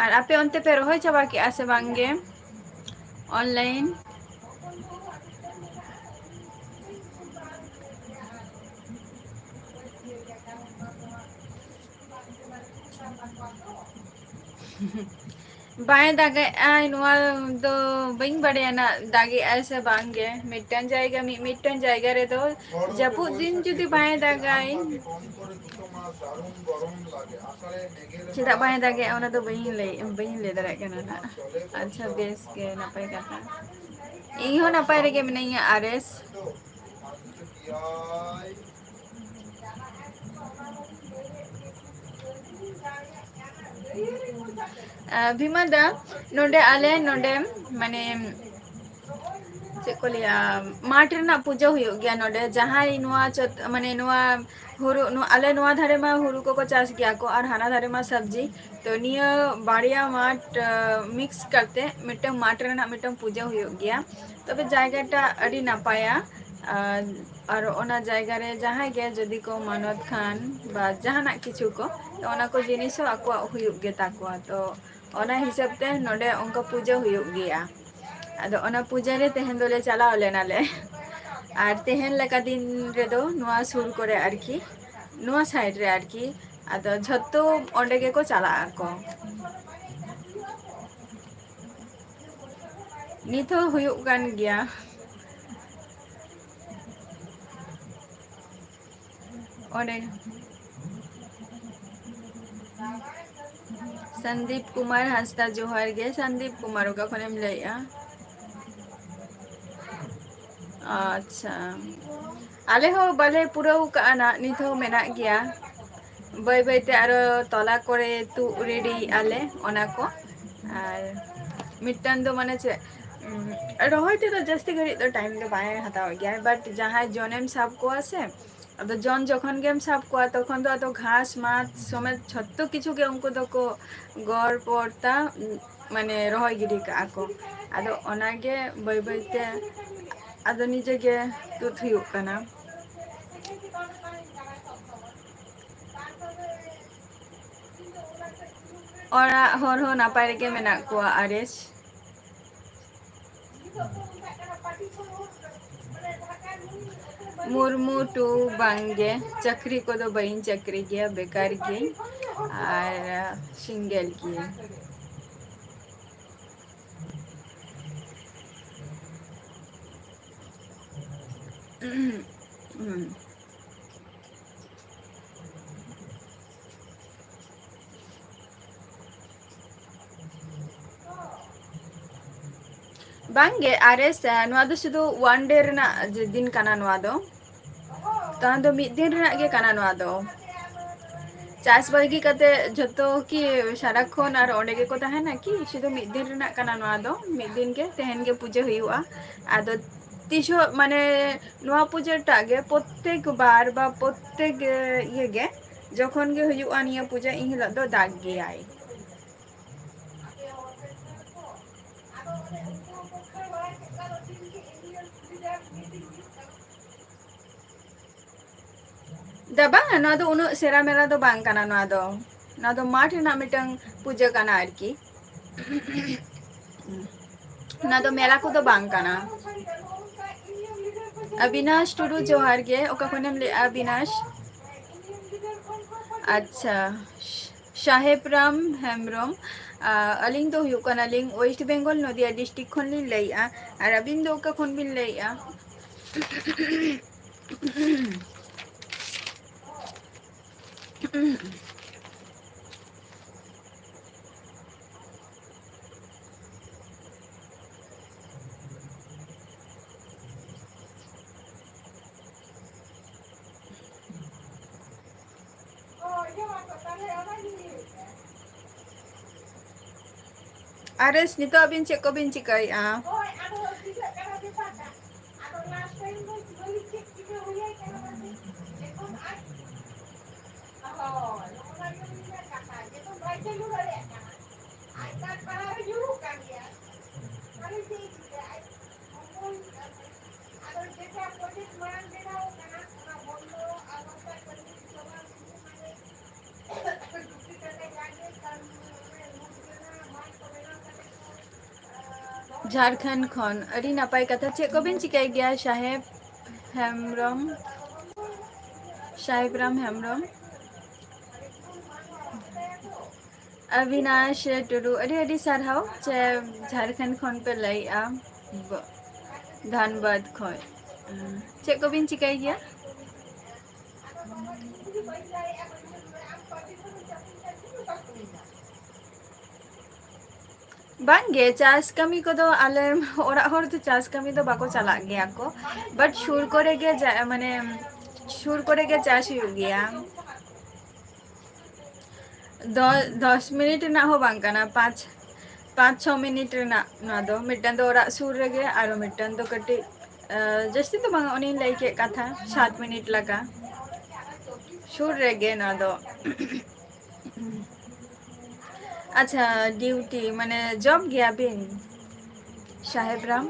ᱟᱨ ᱟᱯᱮ ᱚᱱᱛᱮ ᱯᱮ ᱨᱚᱦᱚᱭ ᱪᱟᱵᱟ ᱠᱮᱜᱼᱟ ᱥᱮ ᱵᱟᱝ ᱜᱮ online? ᱵᱟᱭ ᱫᱟᱜᱮᱜᱼᱟᱭ, ᱱᱚᱣᱟ ᱫᱚ ᱵᱟᱹᱧ ᱵᱟᱰᱟᱭᱟ ᱱᱟᱜ ᱫᱟᱜᱮᱜᱼᱟᱭ ᱥᱮ ᱵᱟᱝ ᱜᱮ᱾ ᱢᱤᱫᱴᱟᱝ ᱡᱟᱭᱜᱟ, ᱢᱤᱫ ᱢᱤᱫᱴᱟᱝ ᱡᱟᱭᱜᱟ ᱨᱮᱫᱚ ᱡᱟᱹᱯᱩᱫ ᱫᱤᱱ ᱡᱩᱫᱤ ᱵᱟᱭ ᱫᱟᱜᱟᱭ, ᱪᱮᱫᱟᱜ ᱵᱟᱭ ᱫᱟᱜᱮᱜᱼᱟ, ᱚᱱᱟ ᱫᱚ ᱵᱟᱹᱧ ᱞᱟᱹᱭ, ᱵᱟᱹᱧ ᱞᱟᱹᱭ ᱫᱟᱲᱮᱭᱟᱜ ᱠᱟᱱᱟ ᱱᱟᱜ᱾ ᱟᱪᱪᱷᱟ, ᱵᱮᱥ ᱜᱮ, ᱱᱟᱯᱟᱭ ᱠᱟᱛᱷᱟ᱾ ᱤᱧ ᱦᱚᱸ ᱱᱟᱯᱟᱭ ᱨᱮᱜᱮ ᱢᱤᱱᱟᱹᱧᱟ, ᱟᱨᱮᱥ᱾ ᱟᱨ ᱵᱷᱤᱢᱟ ᱫᱟ, ᱱᱚᱰᱮ ᱟᱞᱮ ᱱᱚᱰᱮ, ᱢᱟᱱᱮ, ᱪᱮᱫ ᱠᱚ ᱞᱟᱹᱭᱟ, ᱢᱟᱴᱷ ᱨᱮᱱᱟᱜ ᱯᱩᱡᱟᱹ ᱦᱩᱭᱩᱜ ᱜᱮᱭᱟ ᱱᱚᱰᱮ᱾ ᱡᱟᱦᱟᱸᱭ ᱱᱚᱣᱟ ᱪᱚᱛ-, ᱢᱟᱱᱮ, ᱱᱚᱣᱟ ᱦᱩᱲᱩ, ᱱᱚᱣᱟ, ᱟᱞᱮ ᱱᱚᱣᱟ ᱫᱷᱟᱨᱮ ᱢᱟ ᱦᱩᱲᱩ ᱠᱚᱠᱚ ᱪᱟᱥ ᱜᱮᱭᱟ ᱠᱚ, ᱟᱨ ᱦᱟᱱᱟ ᱫᱷᱟᱨᱮ ᱢᱟ ᱥᱚᱵᱽᱡᱤ᱾ ᱛᱚ, ᱱᱤᱭᱟᱹ ᱵᱟᱨᱭᱟ ᱢᱟᱴᱷ, ᱟᱸ, mix ᱠᱟᱛᱮ ᱢᱤᱫᱴᱟᱝ ᱢᱟᱴᱷ ᱨᱮᱱᱟᱜ ᱢᱤᱫᱴᱟᱝ ᱯᱩᱡᱟᱹ ᱦᱩᱭᱩᱜ ᱜᱮᱭᱟ᱾ ᱛᱚᱵᱮ ᱡᱟᱭᱜᱟᱴᱟ ᱟᱹᱰᱤ ᱱᱟᱯᱟᱭᱟ᱾ ᱟᱨ, ᱟᱨ ᱚᱱᱟ ᱡᱟᱭᱜᱟ ᱨᱮ ᱡᱟᱦᱟᱸᱭ ᱜᱮ ᱡᱩᱫᱤ ᱠᱚ ᱢᱟᱱᱚᱛ ᱠᱷᱟᱱ ᱵᱟ ᱡᱟᱦᱟᱱᱟᱜ ᱠᱤᱪᱷᱩ ᱠᱚ, ᱛᱚ, ᱚᱱᱟ ᱠᱚ ᱡᱤᱱᱤᱥ ᱦᱚᱸ ᱟᱠᱚᱣᱟᱜ ᱦᱩᱭᱩᱜ ᱜᱮ ᱛᱟᱠᱚᱣᱟ᱾ ᱛᱚ, ᱚᱱᱟ ᱦᱤᱥᱟᱹᱵ ᱛᱮ ᱱᱚᱰᱮ ᱚᱱᱠᱟ ᱯᱩᱡᱟᱹ ᱦᱩᱭᱩᱜ ᱜᱮᱭᱟ᱾ ᱟᱫᱚ ᱚᱱᱟ ᱯᱩᱡᱟᱹ ᱨᱮ ᱛᱮᱦᱮᱧ ᱫᱚᱞᱮ ᱪᱟᱞᱟᱣ ᱞᱮᱱᱟᱞᱮ᱾ ᱟᱨ ᱛᱮᱦᱮᱧ ᱞᱮᱠᱟ ᱫᱤᱱ ᱨᱮᱫᱚ ᱱᱚᱣᱟ ᱥᱩᱨ ᱠᱚᱨᱮ ᱟᱨᱠᱤ, ᱱᱚᱣᱟ side ᱨᱮ ᱟᱨᱠᱤ, ᱟᱫᱚ ᱡᱷᱚᱛᱚ ᱚᱸᱰᱮ ᱜᱮᱠᱚ ᱪᱟᱞᱟᱜ ᱟᱠᱚ᱾ ᱱᱤᱛ ᱦᱚᱸ ᱦᱩᱭᱩᱜ ᱠᱟᱱ ᱜᱮᱭᱟ᱾ ᱚᱸᱰᱮ ᱥᱚᱱᱫᱤᱯ ᱠᱩᱢᱟᱨ ᱦᱟᱸᱥᱫᱟ, ᱡᱚᱦᱟᱨ ᱜᱮ᱾ ᱥᱚᱱᱫᱤᱯ ᱠᱩᱢᱟᱨ, ᱚᱠᱟ ᱠᱷᱚᱱᱮᱢ ᱞᱟᱹᱭᱮᱜᱼᱟ? ᱟᱪᱪᱷᱟ, ᱟᱞᱮ ᱦᱚᱸ ᱵᱟᱞᱮ ᱯᱩᱨᱟᱹᱣ ᱠᱟᱜᱼᱟ ᱱᱟᱜ, ᱱᱤᱛ ᱦᱚᱸ ᱢᱮᱱᱟᱜ ᱜᱮᱭᱟ᱾ ᱵᱟᱹᱭ ᱵᱟᱹᱭ ᱛᱮ ᱟᱨᱚ ᱛᱚᱞᱟ ᱠᱚᱨᱮ ᱛᱩᱫ ᱨᱮᱰᱤᱭᱮᱜᱼᱟ ᱞᱮ ᱚᱱᱟ ᱠᱚ᱾ ᱟᱨ ᱢᱤᱫᱴᱟᱝ ᱫᱚ ᱢᱟᱱᱮ ᱪᱮᱫ, ᱩᱸ, ᱨᱚᱦᱚᱭ ᱛᱮᱫᱚ ᱡᱟᱹᱥᱛᱤ ᱜᱷᱟᱹᱲᱤᱡ ᱫᱚ ᱴᱟᱭᱤᱢ ᱫᱚ ᱵᱟᱭ ᱦᱟᱛᱟᱣ ᱜᱮᱭᱟ, but ᱡᱟᱦᱟᱸᱭ ᱡᱚᱱᱮᱢ ᱥᱟᱵ ᱠᱚᱣᱟ ᱥᱮ, ᱟᱫᱚ ᱡᱚᱱ ᱡᱚᱠᱷᱚᱱ ᱜᱮᱢ ᱥᱟᱵ ᱠᱚᱣᱟ, ᱛᱚᱠᱷᱚᱱ ᱫᱚ ᱟᱫᱚ ᱜᱷᱟᱥ ᱢᱟᱥ ᱥᱚᱢᱮᱛ ᱡᱷᱚᱛᱚ ᱠᱤᱪᱷᱩ ᱜᱮ ᱩᱱᱠᱩ ᱫᱚᱠᱚ ᱜᱚᱲ ᱯᱚᱲᱛᱟ, ᱢᱟᱱᱮ ᱨᱚᱦᱚᱭ ᱜᱤᱰᱤ ᱠᱟᱜᱼᱟ ᱠᱚ᱾ ᱟᱫᱚ ᱚᱱᱟᱜᱮ ᱵᱟᱹᱭ ᱵᱟᱹᱭ ᱛᱮ ᱟᱫᱚ ᱱᱤᱡᱮ ᱜᱮ ᱛᱩᱫ ᱦᱩᱭᱩᱜ ᱠᱟᱱᱟ᱾ ᱚᱲᱟᱜ ᱦᱚᱲ ᱦᱚᱸ ᱱᱟᱯᱟᱭ ᱨᱮᱜᱮ ᱢᱮᱱᱟᱜ ᱠᱚᱣᱟ, ᱟᱨᱮᱥ᱾ ᱢᱩᱨᱢᱩ ᱴᱩ ᱵᱟᱝᱜᱮ, ᱪᱟᱹᱠᱨᱤ ᱠᱚᱫᱚ ᱵᱟᱹᱧ ᱪᱟᱹᱠᱨᱤ ᱜᱮᱭᱟ, ᱵᱮᱠᱟᱨ ᱜᱤᱭᱟᱹᱧ᱾ ᱟᱨ ᱥᱤᱝᱜᱮᱞ ᱜᱤᱭᱟᱹᱧ᱾ ᱵᱟᱝᱜᱮ, ᱟᱨᱮᱥ, ᱱᱚᱣᱟ ᱫᱚ ᱥᱩᱫᱷᱩ one day ᱨᱮᱱᱟᱜ ᱡᱮ ᱫᱤᱱ ᱠᱟᱱᱟ ᱱᱚᱣᱟ ᱫᱚ᱾ ᱛᱟᱦᱮᱸ ᱫᱚ ᱢᱤᱫ ᱫᱤᱱ ᱨᱮᱱᱟᱜ ᱜᱮ ᱠᱟᱱᱟ ᱱᱚᱣᱟ ᱫᱚ᱾ ᱪᱟᱥ ᱵᱟᱹᱜᱤ ᱠᱟᱛᱮ ᱡᱷᱚᱛᱚ ᱠᱤ ᱥᱟᱨᱟᱠᱷᱚᱱ ᱟᱨ ᱚᱸᱰᱮ ᱜᱮᱠᱚ ᱛᱟᱦᱮᱱᱟ ᱠᱤ? ᱥᱩᱫᱷᱩ ᱢᱤᱫ ᱫᱤᱱ ᱨᱮᱱᱟᱜ ᱠᱟᱱᱟ ᱱᱚᱣᱟ ᱫᱚ, ᱢᱤᱫ ᱫᱤᱱ ᱜᱮ, ᱛᱮᱦᱮᱧ ᱜᱮ ᱯᱩᱡᱟᱹ ᱦᱩᱭᱩᱜᱼᱟ᱾ ᱟᱫᱚ ᱛᱤᱥ ᱦᱚᱸ ᱢᱟᱱᱮ ᱱᱚᱣᱟ ᱯᱩᱡᱟᱹᱴᱟᱜ ᱜᱮ ᱯᱨᱚᱛᱛᱮᱠ ᱵᱟᱨ ᱵᱟ ᱯᱨᱚᱛᱛᱮᱠ, ᱮ, ᱤᱭᱟᱹ ᱜᱮ, ᱡᱚᱠᱷᱚᱱ ᱜᱮ ᱦᱩᱭᱩᱜᱼᱟ ᱱᱤᱭᱟᱹ ᱯᱩᱡᱟᱹ, ᱤᱱ ᱦᱤᱞᱳᱜ ᱫᱚ ᱫᱟᱜ ᱜᱮᱭᱟᱭ᱾ ᱫᱟ ᱵᱟᱝᱟ, ᱱᱚᱣᱟ ᱫᱚ ᱩᱱᱟᱹᱜ ᱥᱮᱨᱟ ᱢᱮᱞᱟ ᱫᱚ ᱵᱟᱝ ᱠᱟᱱᱟ᱾ ᱱᱚᱣᱟ ᱫᱚ, ᱱᱚᱣᱟ ᱫᱚ ᱢᱟᱴᱷ ᱨᱮᱱᱟᱜ ᱢᱤᱫᱴᱟᱝ ᱯᱩᱡᱟᱹ ᱠᱟᱱᱟ ᱟᱨᱠᱤ᱾ ᱱᱚᱣᱟ ᱫᱚ ᱢᱮᱞᱟ ᱠᱚᱫᱚ ᱵᱟᱝ ᱠᱟᱱᱟ᱾ ᱟᱵᱤᱱᱟᱥ ᱴᱩᱰᱩ, ᱡᱚᱦᱟᱨ ᱜᱮ᱾ ᱚᱠᱟ ᱠᱷᱚᱱᱮᱢ ᱞᱟᱹᱭᱮᱜᱼᱟ, ᱟᱵᱤᱱᱟᱥ? ᱟᱪᱪᱷᱟ, ᱥᱟᱦᱮᱵ ᱨᱟᱢ ᱦᱮᱢᱵᱨᱚᱢ, ᱟᱹᱞᱤᱧ ᱫᱚ ᱦᱩᱭᱩᱜ ᱠᱟᱱᱟᱞᱤᱧ ᱳᱭᱮᱥᱴ ᱵᱮᱝᱜᱚᱞ ᱱᱚᱫᱤᱭᱟ ᱰᱤᱥᱴᱨᱤᱠᱴ ᱠᱷᱚᱱ ᱞᱤᱧ ᱞᱟᱹᱭᱮᱫᱼᱟ᱾ ᱟᱨ ᱟᱹᱵᱤᱱ ᱫᱚ ᱚᱠᱟ ᱠᱷᱚᱱ ᱵᱤᱱ ᱞᱟᱹᱭᱮᱫᱼᱟ? ᱟᱨᱮᱥ, ᱱᱤᱛᱚᱜ ᱟᱹᱵᱤᱱ ᱪᱮᱫ ᱠᱚᱵᱤᱱ ᱪᱤᱠᱟᱹᱭᱮᱫᱼᱟ? ᱡᱷᱟᱲᱠᱷᱚᱸᱰ ᱠᱷᱚᱱ᱾ ᱟᱹᱰᱤ ᱱᱟᱯᱟᱭ ᱠᱟᱛᱷᱟ᱾ ᱪᱮᱫ ᱠᱚᱵᱤᱱ ᱪᱤᱠᱟᱹᱭ ᱜᱮᱭᱟ, ᱥᱟᱦᱮᱵᱽ ᱦᱮᱢᱵᱨᱚᱢ? ᱥᱟᱦᱮᱵᱽ ᱨᱟᱢ ᱦᱮᱢᱵᱨᱚᱢ᱾ ᱚᱵᱤᱱᱟᱥ ᱴᱩᱰᱩ, ᱟᱹᱰᱤ ᱟᱹᱰᱤ ᱥᱟᱨᱦᱟᱣ ᱡᱮ ᱡᱷᱟᱲᱠᱷᱚᱸᱰ ᱠᱷᱚᱱ ᱯᱮ ᱞᱟᱹᱭᱮᱜᱼᱟ᱾ ᱵ-, ᱫᱷᱟᱱᱵᱟᱫᱽ ᱠᱷᱚᱱ᱾ ᱪᱮᱫ ᱠᱚᱵᱤᱱ ᱪᱤᱠᱟᱹᱭ ᱜᱮᱭᱟ? ᱵᱟᱝᱜᱮ, ᱪᱟᱥ ᱠᱟᱹᱢᱤ ᱠᱚᱫᱚ ᱟᱞᱮ ᱚᱲᱟᱜ ᱦᱚᱲ ᱫᱚ ᱪᱟᱥ ᱠᱟᱹᱢᱤ ᱫᱚ ᱵᱟᱠᱚ ᱪᱟᱞᱟᱜ ᱜᱮᱭᱟ ᱠᱚ, but ᱥᱩᱨ ᱠᱚᱨᱮ ᱜᱮ ᱡᱟ-, ᱢᱟᱱᱮ ᱥᱩᱨ ᱠᱚᱨᱮ ᱜᱮ ᱪᱟᱥ ᱦᱩᱭᱩᱜ ᱜᱮᱭᱟ᱾ ᱫᱚ-, ᱫᱚᱥ ᱢᱤᱱᱤᱴ ᱨᱮᱱᱟᱜ ᱦᱚᱸ ᱵᱟᱝ ᱠᱟᱱᱟ, ᱯᱟᱸᱪ, ᱯᱟᱸᱪ ᱪᱷᱚ ᱢᱤᱱᱤᱴ ᱨᱮᱱᱟᱜ ᱱᱚᱣᱟ ᱫᱚ᱾ ᱢᱤᱫᱴᱟᱝ ᱫᱚ ᱚᱲᱟᱜ ᱥᱩᱨ ᱨᱮᱜᱮ, ᱟᱨᱚ ᱢᱤᱫᱴᱟᱝ ᱫᱚ ᱠᱟᱹᱴᱤᱡ, ᱟᱸ, ᱡᱟᱹᱥᱛᱤ ᱫᱚ ᱵᱟᱝ, ᱚᱱᱮᱧ ᱞᱟᱹᱭ ᱠᱮᱫ ᱠᱟᱛᱷᱟ, ᱥᱟᱛ ᱢᱤᱱᱤᱴ ᱞᱟᱜᱟ᱾ ᱥᱩᱨ ᱨᱮᱜᱮ ᱱᱚᱣᱟ ᱫᱚ᱾ ᱟᱪᱪᱷᱟ, ᱰᱤᱭᱩᱴᱤ ᱢᱟᱱᱮ ᱡᱚᱵ ᱜᱮᱭᱟ ᱵᱤᱱ, ᱥᱟᱦᱮᱵᱽ ᱨᱟᱢ?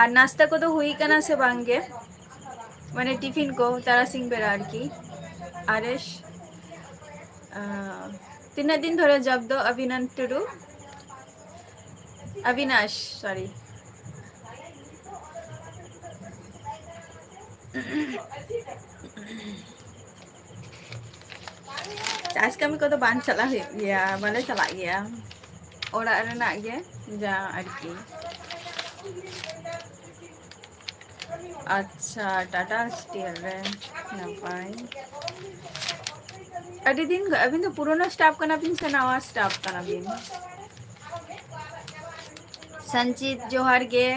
ᱟᱨ ᱱᱟᱥᱛᱟ ᱠᱚᱫᱚ ᱦᱩᱭ ᱠᱟᱱᱟ ᱥᱮ ᱵᱟᱝ ᱜᱮ? ᱢᱟᱱᱮ ᱴᱤᱯᱷᱤᱱ ᱠᱚ ᱛᱟᱨᱟᱥᱤᱧ ᱵᱮᱲᱟ ᱟᱨᱠᱤ᱾ ᱟᱨᱮᱥ, ᱟᱸ, ᱛᱤᱱᱟᱹᱜ ᱫᱤᱱ ᱫᱷᱚᱨᱮ ᱡᱚᱵ ᱫᱚ ᱚᱵᱤᱱᱟᱱ ᱴᱩᱰᱩ? ᱚᱵᱤᱱᱟᱥ, sorry. ᱪᱟᱥ ᱠᱟᱹᱢᱤ ᱠᱚᱫᱚ ᱵᱟᱝ ᱪᱟᱞᱟᱜ ᱦᱩᱭᱩᱜ ᱜᱮᱭᱟ, ᱵᱟᱞᱮ ᱪᱟᱞᱟᱜ ᱜᱮᱭᱟ᱾ ᱚᱲᱟᱜ ᱨᱮᱱᱟᱜ ᱜᱮ ᱡᱟ ᱟᱨᱠᱤ᱾ ᱟᱪᱪᱷᱟ, ᱴᱟᱴᱟ ᱥᱴᱤᱞ ᱨᱮ ᱱᱟᱯᱟᱭ᱾ ᱟᱹᱰᱤ ᱫᱤᱱ, ᱟᱹᱵᱤᱱ ᱫᱚ ᱯᱩᱨᱳᱱᱳ staff ᱠᱟᱱᱟ ᱵᱤᱱ ᱥᱮ ᱱᱟᱣᱟ staff ᱠᱟᱱᱟ ᱵᱤᱱ? ᱥᱟᱱᱡᱤᱛ, ᱡᱚᱦᱟᱨ ᱜᱮ᱾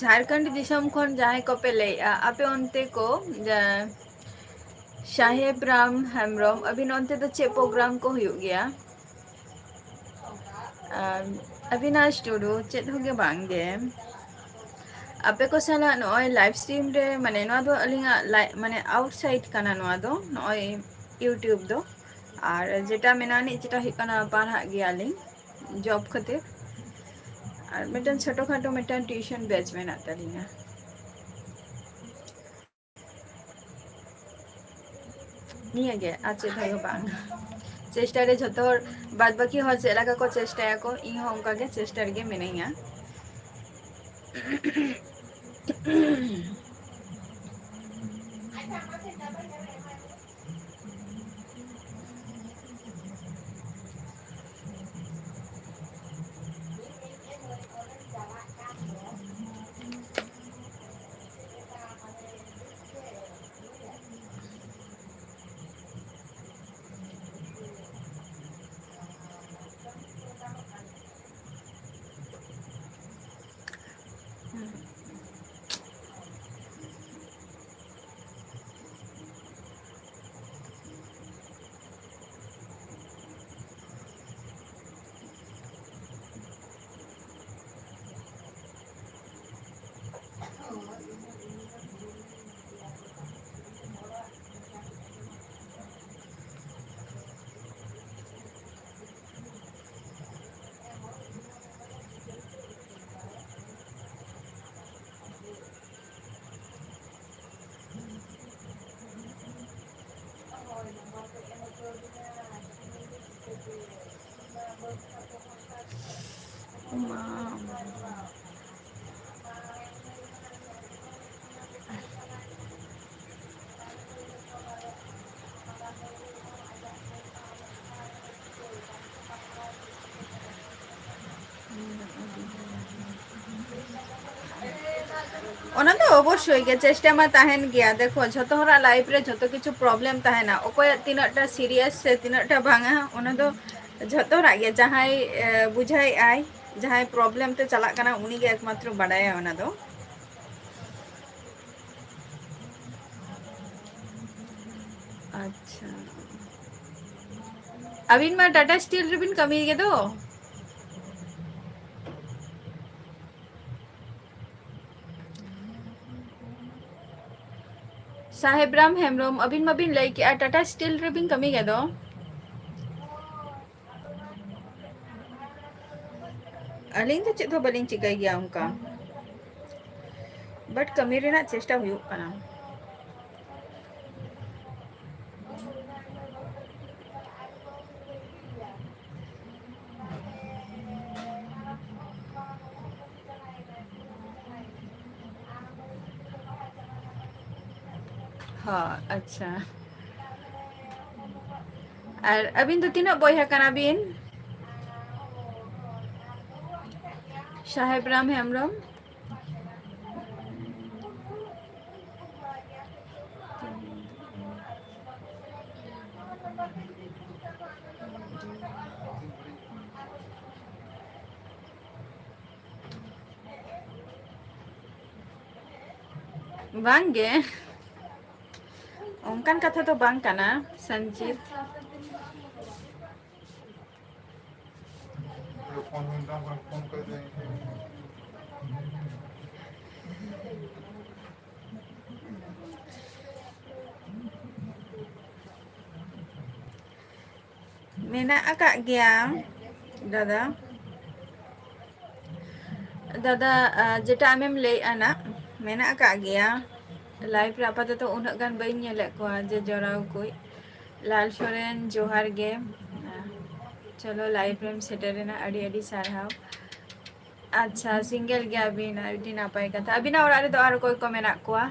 ᱡᱷᱟᱲᱠᱷᱚᱸᱰ ᱫᱤᱥᱚᱢ ᱠᱷᱚᱱ ᱡᱟᱦᱟᱸᱭ ᱠᱚᱯᱮ ᱞᱟᱹᱭᱮᱜᱼᱟ, ᱟᱯᱮ ᱚᱱᱛᱮ ᱠᱚ ᱡᱟ-, ᱥᱟᱦᱮᱵ ᱨᱟᱢ ᱦᱮᱢᱵᱨᱚᱢ, ᱟᱹᱵᱤᱱ ᱚᱱᱛᱮ ᱫᱚ ᱪᱮᱫ program ᱠᱚ ᱦᱩᱭᱩᱜ ᱜᱮᱭᱟ? ᱟᱨ ᱚᱵᱤᱱᱟᱥ ᱴᱩᱰᱩ, ᱪᱮᱫ ᱦᱚᱸ ᱜᱮ ᱵᱟᱝ ᱜᱮ᱾ ᱟᱯᱮ ᱠᱚ ᱥᱟᱞᱟᱜ ᱱᱚᱜᱼᱚᱭ live stream ᱨᱮ, ᱢᱟᱱᱮ, ᱱᱚᱣᱟ ᱫᱚ ᱟᱹᱞᱤᱧᱟᱜ ᱞᱟᱭ-, ᱢᱟᱱᱮ, outside ᱠᱟᱱᱟ ᱱᱚᱣᱟ ᱫᱚ, ᱱᱚᱜᱼᱚᱭ YouTube ᱫᱚ᱾ ᱟᱨ ᱡᱮᱴᱟ ᱢᱮᱱᱟᱜ ᱟᱹᱱᱤᱡ, ᱡᱮᱴᱟ ᱦᱩᱭᱩᱜ ᱠᱟᱱᱟ, ᱯᱟᱲᱦᱟᱜ ᱜᱮᱭᱟᱞᱤᱧ job ᱠᱷᱟᱹᱛᱤᱨ᱾ ᱟᱨ ᱢᱤᱫᱴᱮᱱ ᱪᱷᱳᱴᱳ ᱠᱷᱟᱴᱳ ᱢᱤᱫᱴᱮᱱ tuition batch ᱢᱮᱱᱟᱜ ᱛᱟᱹᱞᱤᱧᱟ᱾ ᱱᱤᱭᱟᱹ ᱜᱮ, ᱟᱨ ᱪᱮᱫ ᱦᱚᱸ ᱵᱟᱝ᱾ ᱪᱮᱥᱴᱟ ᱨᱮ ᱡᱷᱚᱛᱚ ᱦᱚᱲ, ᱵᱟᱫ ᱵᱟᱹᱠᱤ ᱦᱚᱲ ᱪᱮᱫ ᱞᱮᱠᱟ ᱠᱚ ᱪᱮᱥᱴᱟᱭᱟᱠᱚ, ᱤᱧ ᱦᱚᱸ ᱚᱱᱠᱟ ᱜᱮ ᱪᱮᱥᱴᱟ ᱨᱮᱜᱮ ᱢᱤᱱᱟᱹᱧᱟ᱾ ᱚᱱᱟ ᱫᱚ ᱚᱵᱚᱥᱥᱳᱭ ᱜᱮ, ᱪᱮᱥᱴᱟ ᱢᱟ ᱛᱟᱦᱮᱱ ᱜᱮᱭᱟ᱾ ᱫᱮᱠᱷᱚ, ᱡᱷᱚᱛᱚ ᱦᱚᱲᱟᱜ ᱞᱟᱭᱤᱯᱷ ᱨᱮ ᱡᱷᱚᱛᱚ ᱠᱤᱪᱷᱩ ᱯᱨᱚᱵᱞᱮᱢ ᱛᱟᱦᱮᱱᱟ᱾ ᱚᱠᱚᱭᱟᱜ ᱛᱤᱱᱟᱹᱜ ᱴᱟ ᱥᱤᱨᱤᱭᱟᱥ ᱥᱮ ᱛᱤᱱᱟᱹᱜ ᱴᱟ ᱵᱟᱝᱟ, ᱚᱱᱟ ᱫᱚ ᱡᱷᱚᱛᱚ ᱦᱚᱲᱟᱜ ᱜᱮ᱾ ᱡᱟᱦᱟᱸᱭ, ᱮ, ᱵᱩᱡᱷᱟᱹᱣᱮᱫ ᱟᱭ, ᱡᱟᱦᱟᱸᱭ ᱯᱨᱚᱵᱞᱮᱢ ᱛᱮ ᱪᱟᱞᱟᱜ ᱠᱟᱱᱟ, ᱩᱱᱤ ᱜᱮ ᱮᱠᱢᱟᱛᱨᱚ ᱵᱟᱰᱟᱭᱟ ᱚᱱᱟ ᱫᱚ᱾ ᱟᱪᱪᱷᱟ, ᱟᱹᱵᱤᱱ ᱢᱟ ᱴᱟᱴᱟ ᱥᱴᱤᱞ ᱨᱮᱵᱤᱱ ᱠᱟᱹᱢᱤ ᱜᱮᱫᱚ? ᱥᱟᱦᱮᱵ ᱨᱟᱢ ᱦᱮᱢᱵᱨᱚᱢ, ᱟᱹᱵᱤᱱ ᱢᱟᱵᱤᱱ ᱞᱟᱹᱭ ᱠᱮᱜᱼᱟ ᱴᱟᱴᱟ ᱥᱴᱤᱞ ᱨᱮᱵᱤᱱ ᱠᱟᱹᱢᱤ ᱜᱮᱫᱚ? ᱟᱹᱞᱤᱧ ᱫᱚ ᱪᱮᱫ ᱦᱚᱸ ᱵᱟᱹᱞᱤᱧ ᱪᱤᱠᱟᱹᱭ ᱜᱮᱭᱟ ᱚᱱᱠᱟ, but ᱠᱟᱹᱢᱤ ᱨᱮᱱᱟᱜ ᱪᱮᱥᱴᱟ ᱦᱩᱭᱩᱜ ᱠᱟᱱᱟ᱾ ᱦᱚᱸ, ᱟᱪᱪᱷᱟ᱾ ᱟᱨ ᱟᱹᱵᱤᱱ ᱫᱚ ᱛᱤᱱᱟᱹᱜ ᱵᱚᱭᱦᱟ ᱠᱟᱱᱟ ᱵᱤᱱ? ᱥᱟᱦᱮᱵ ᱨᱟᱢ ᱦᱮᱢᱵᱨᱚᱢ᱾ ᱵᱟᱝ ᱜᱮ, ᱚᱱᱠᱟᱱ ᱠᱟᱛᱷᱟ ᱫᱚ ᱵᱟᱝ ᱠᱟᱱᱟ, ᱥᱚᱧᱡᱤᱛ᱾ ᱢᱮᱱᱟᱜ ᱟᱠᱟᱫ ᱜᱮᱭᱟ ᱫᱟᱫᱟ᱾ ᱫᱟᱫᱟ, ᱟᱸ, ᱡᱮᱴᱟ ᱟᱢᱮᱢ ᱞᱟᱹᱭᱮᱫᱼᱟ ᱱᱟᱜ, ᱢᱮᱱᱟᱜ ᱟᱠᱟᱫ ᱜᱮᱭᱟ᱾ Live ᱨᱮ ᱟᱯᱟᱛᱚᱛᱚ ᱩᱱᱟᱹᱜ ᱜᱟᱱ ᱵᱟᱹᱧ ᱧᱮᱞᱮᱫ ᱠᱚᱣᱟ ᱡᱮ ᱡᱚᱲᱟᱣ ᱠᱚ᱾ ᱞᱟᱞ ᱥᱚᱨᱮᱱ, ᱡᱚᱦᱟᱨ ᱜᱮ᱾ ᱪᱚᱞᱚ, live ᱨᱮᱢ ᱥᱮᱴᱮᱨᱮᱱᱟ, ᱟᱹᱰᱤ ᱟᱹᱰᱤ ᱥᱟᱨᱦᱟᱣ᱾ ᱟᱪᱪᱷᱟ, single ᱜᱮᱭᱟᱵᱤᱱ, ᱟᱹᱰᱤ ᱱᱟᱯᱟᱭ ᱠᱟᱛᱷᱟ᱾ ᱟᱹᱵᱤᱱᱟᱜ ᱚᱲᱟᱜ ᱨᱮᱫᱚ ᱟᱨ ᱚᱠᱚᱭ ᱠᱚ ᱢᱮᱱᱟᱜ ᱠᱚᱣᱟ?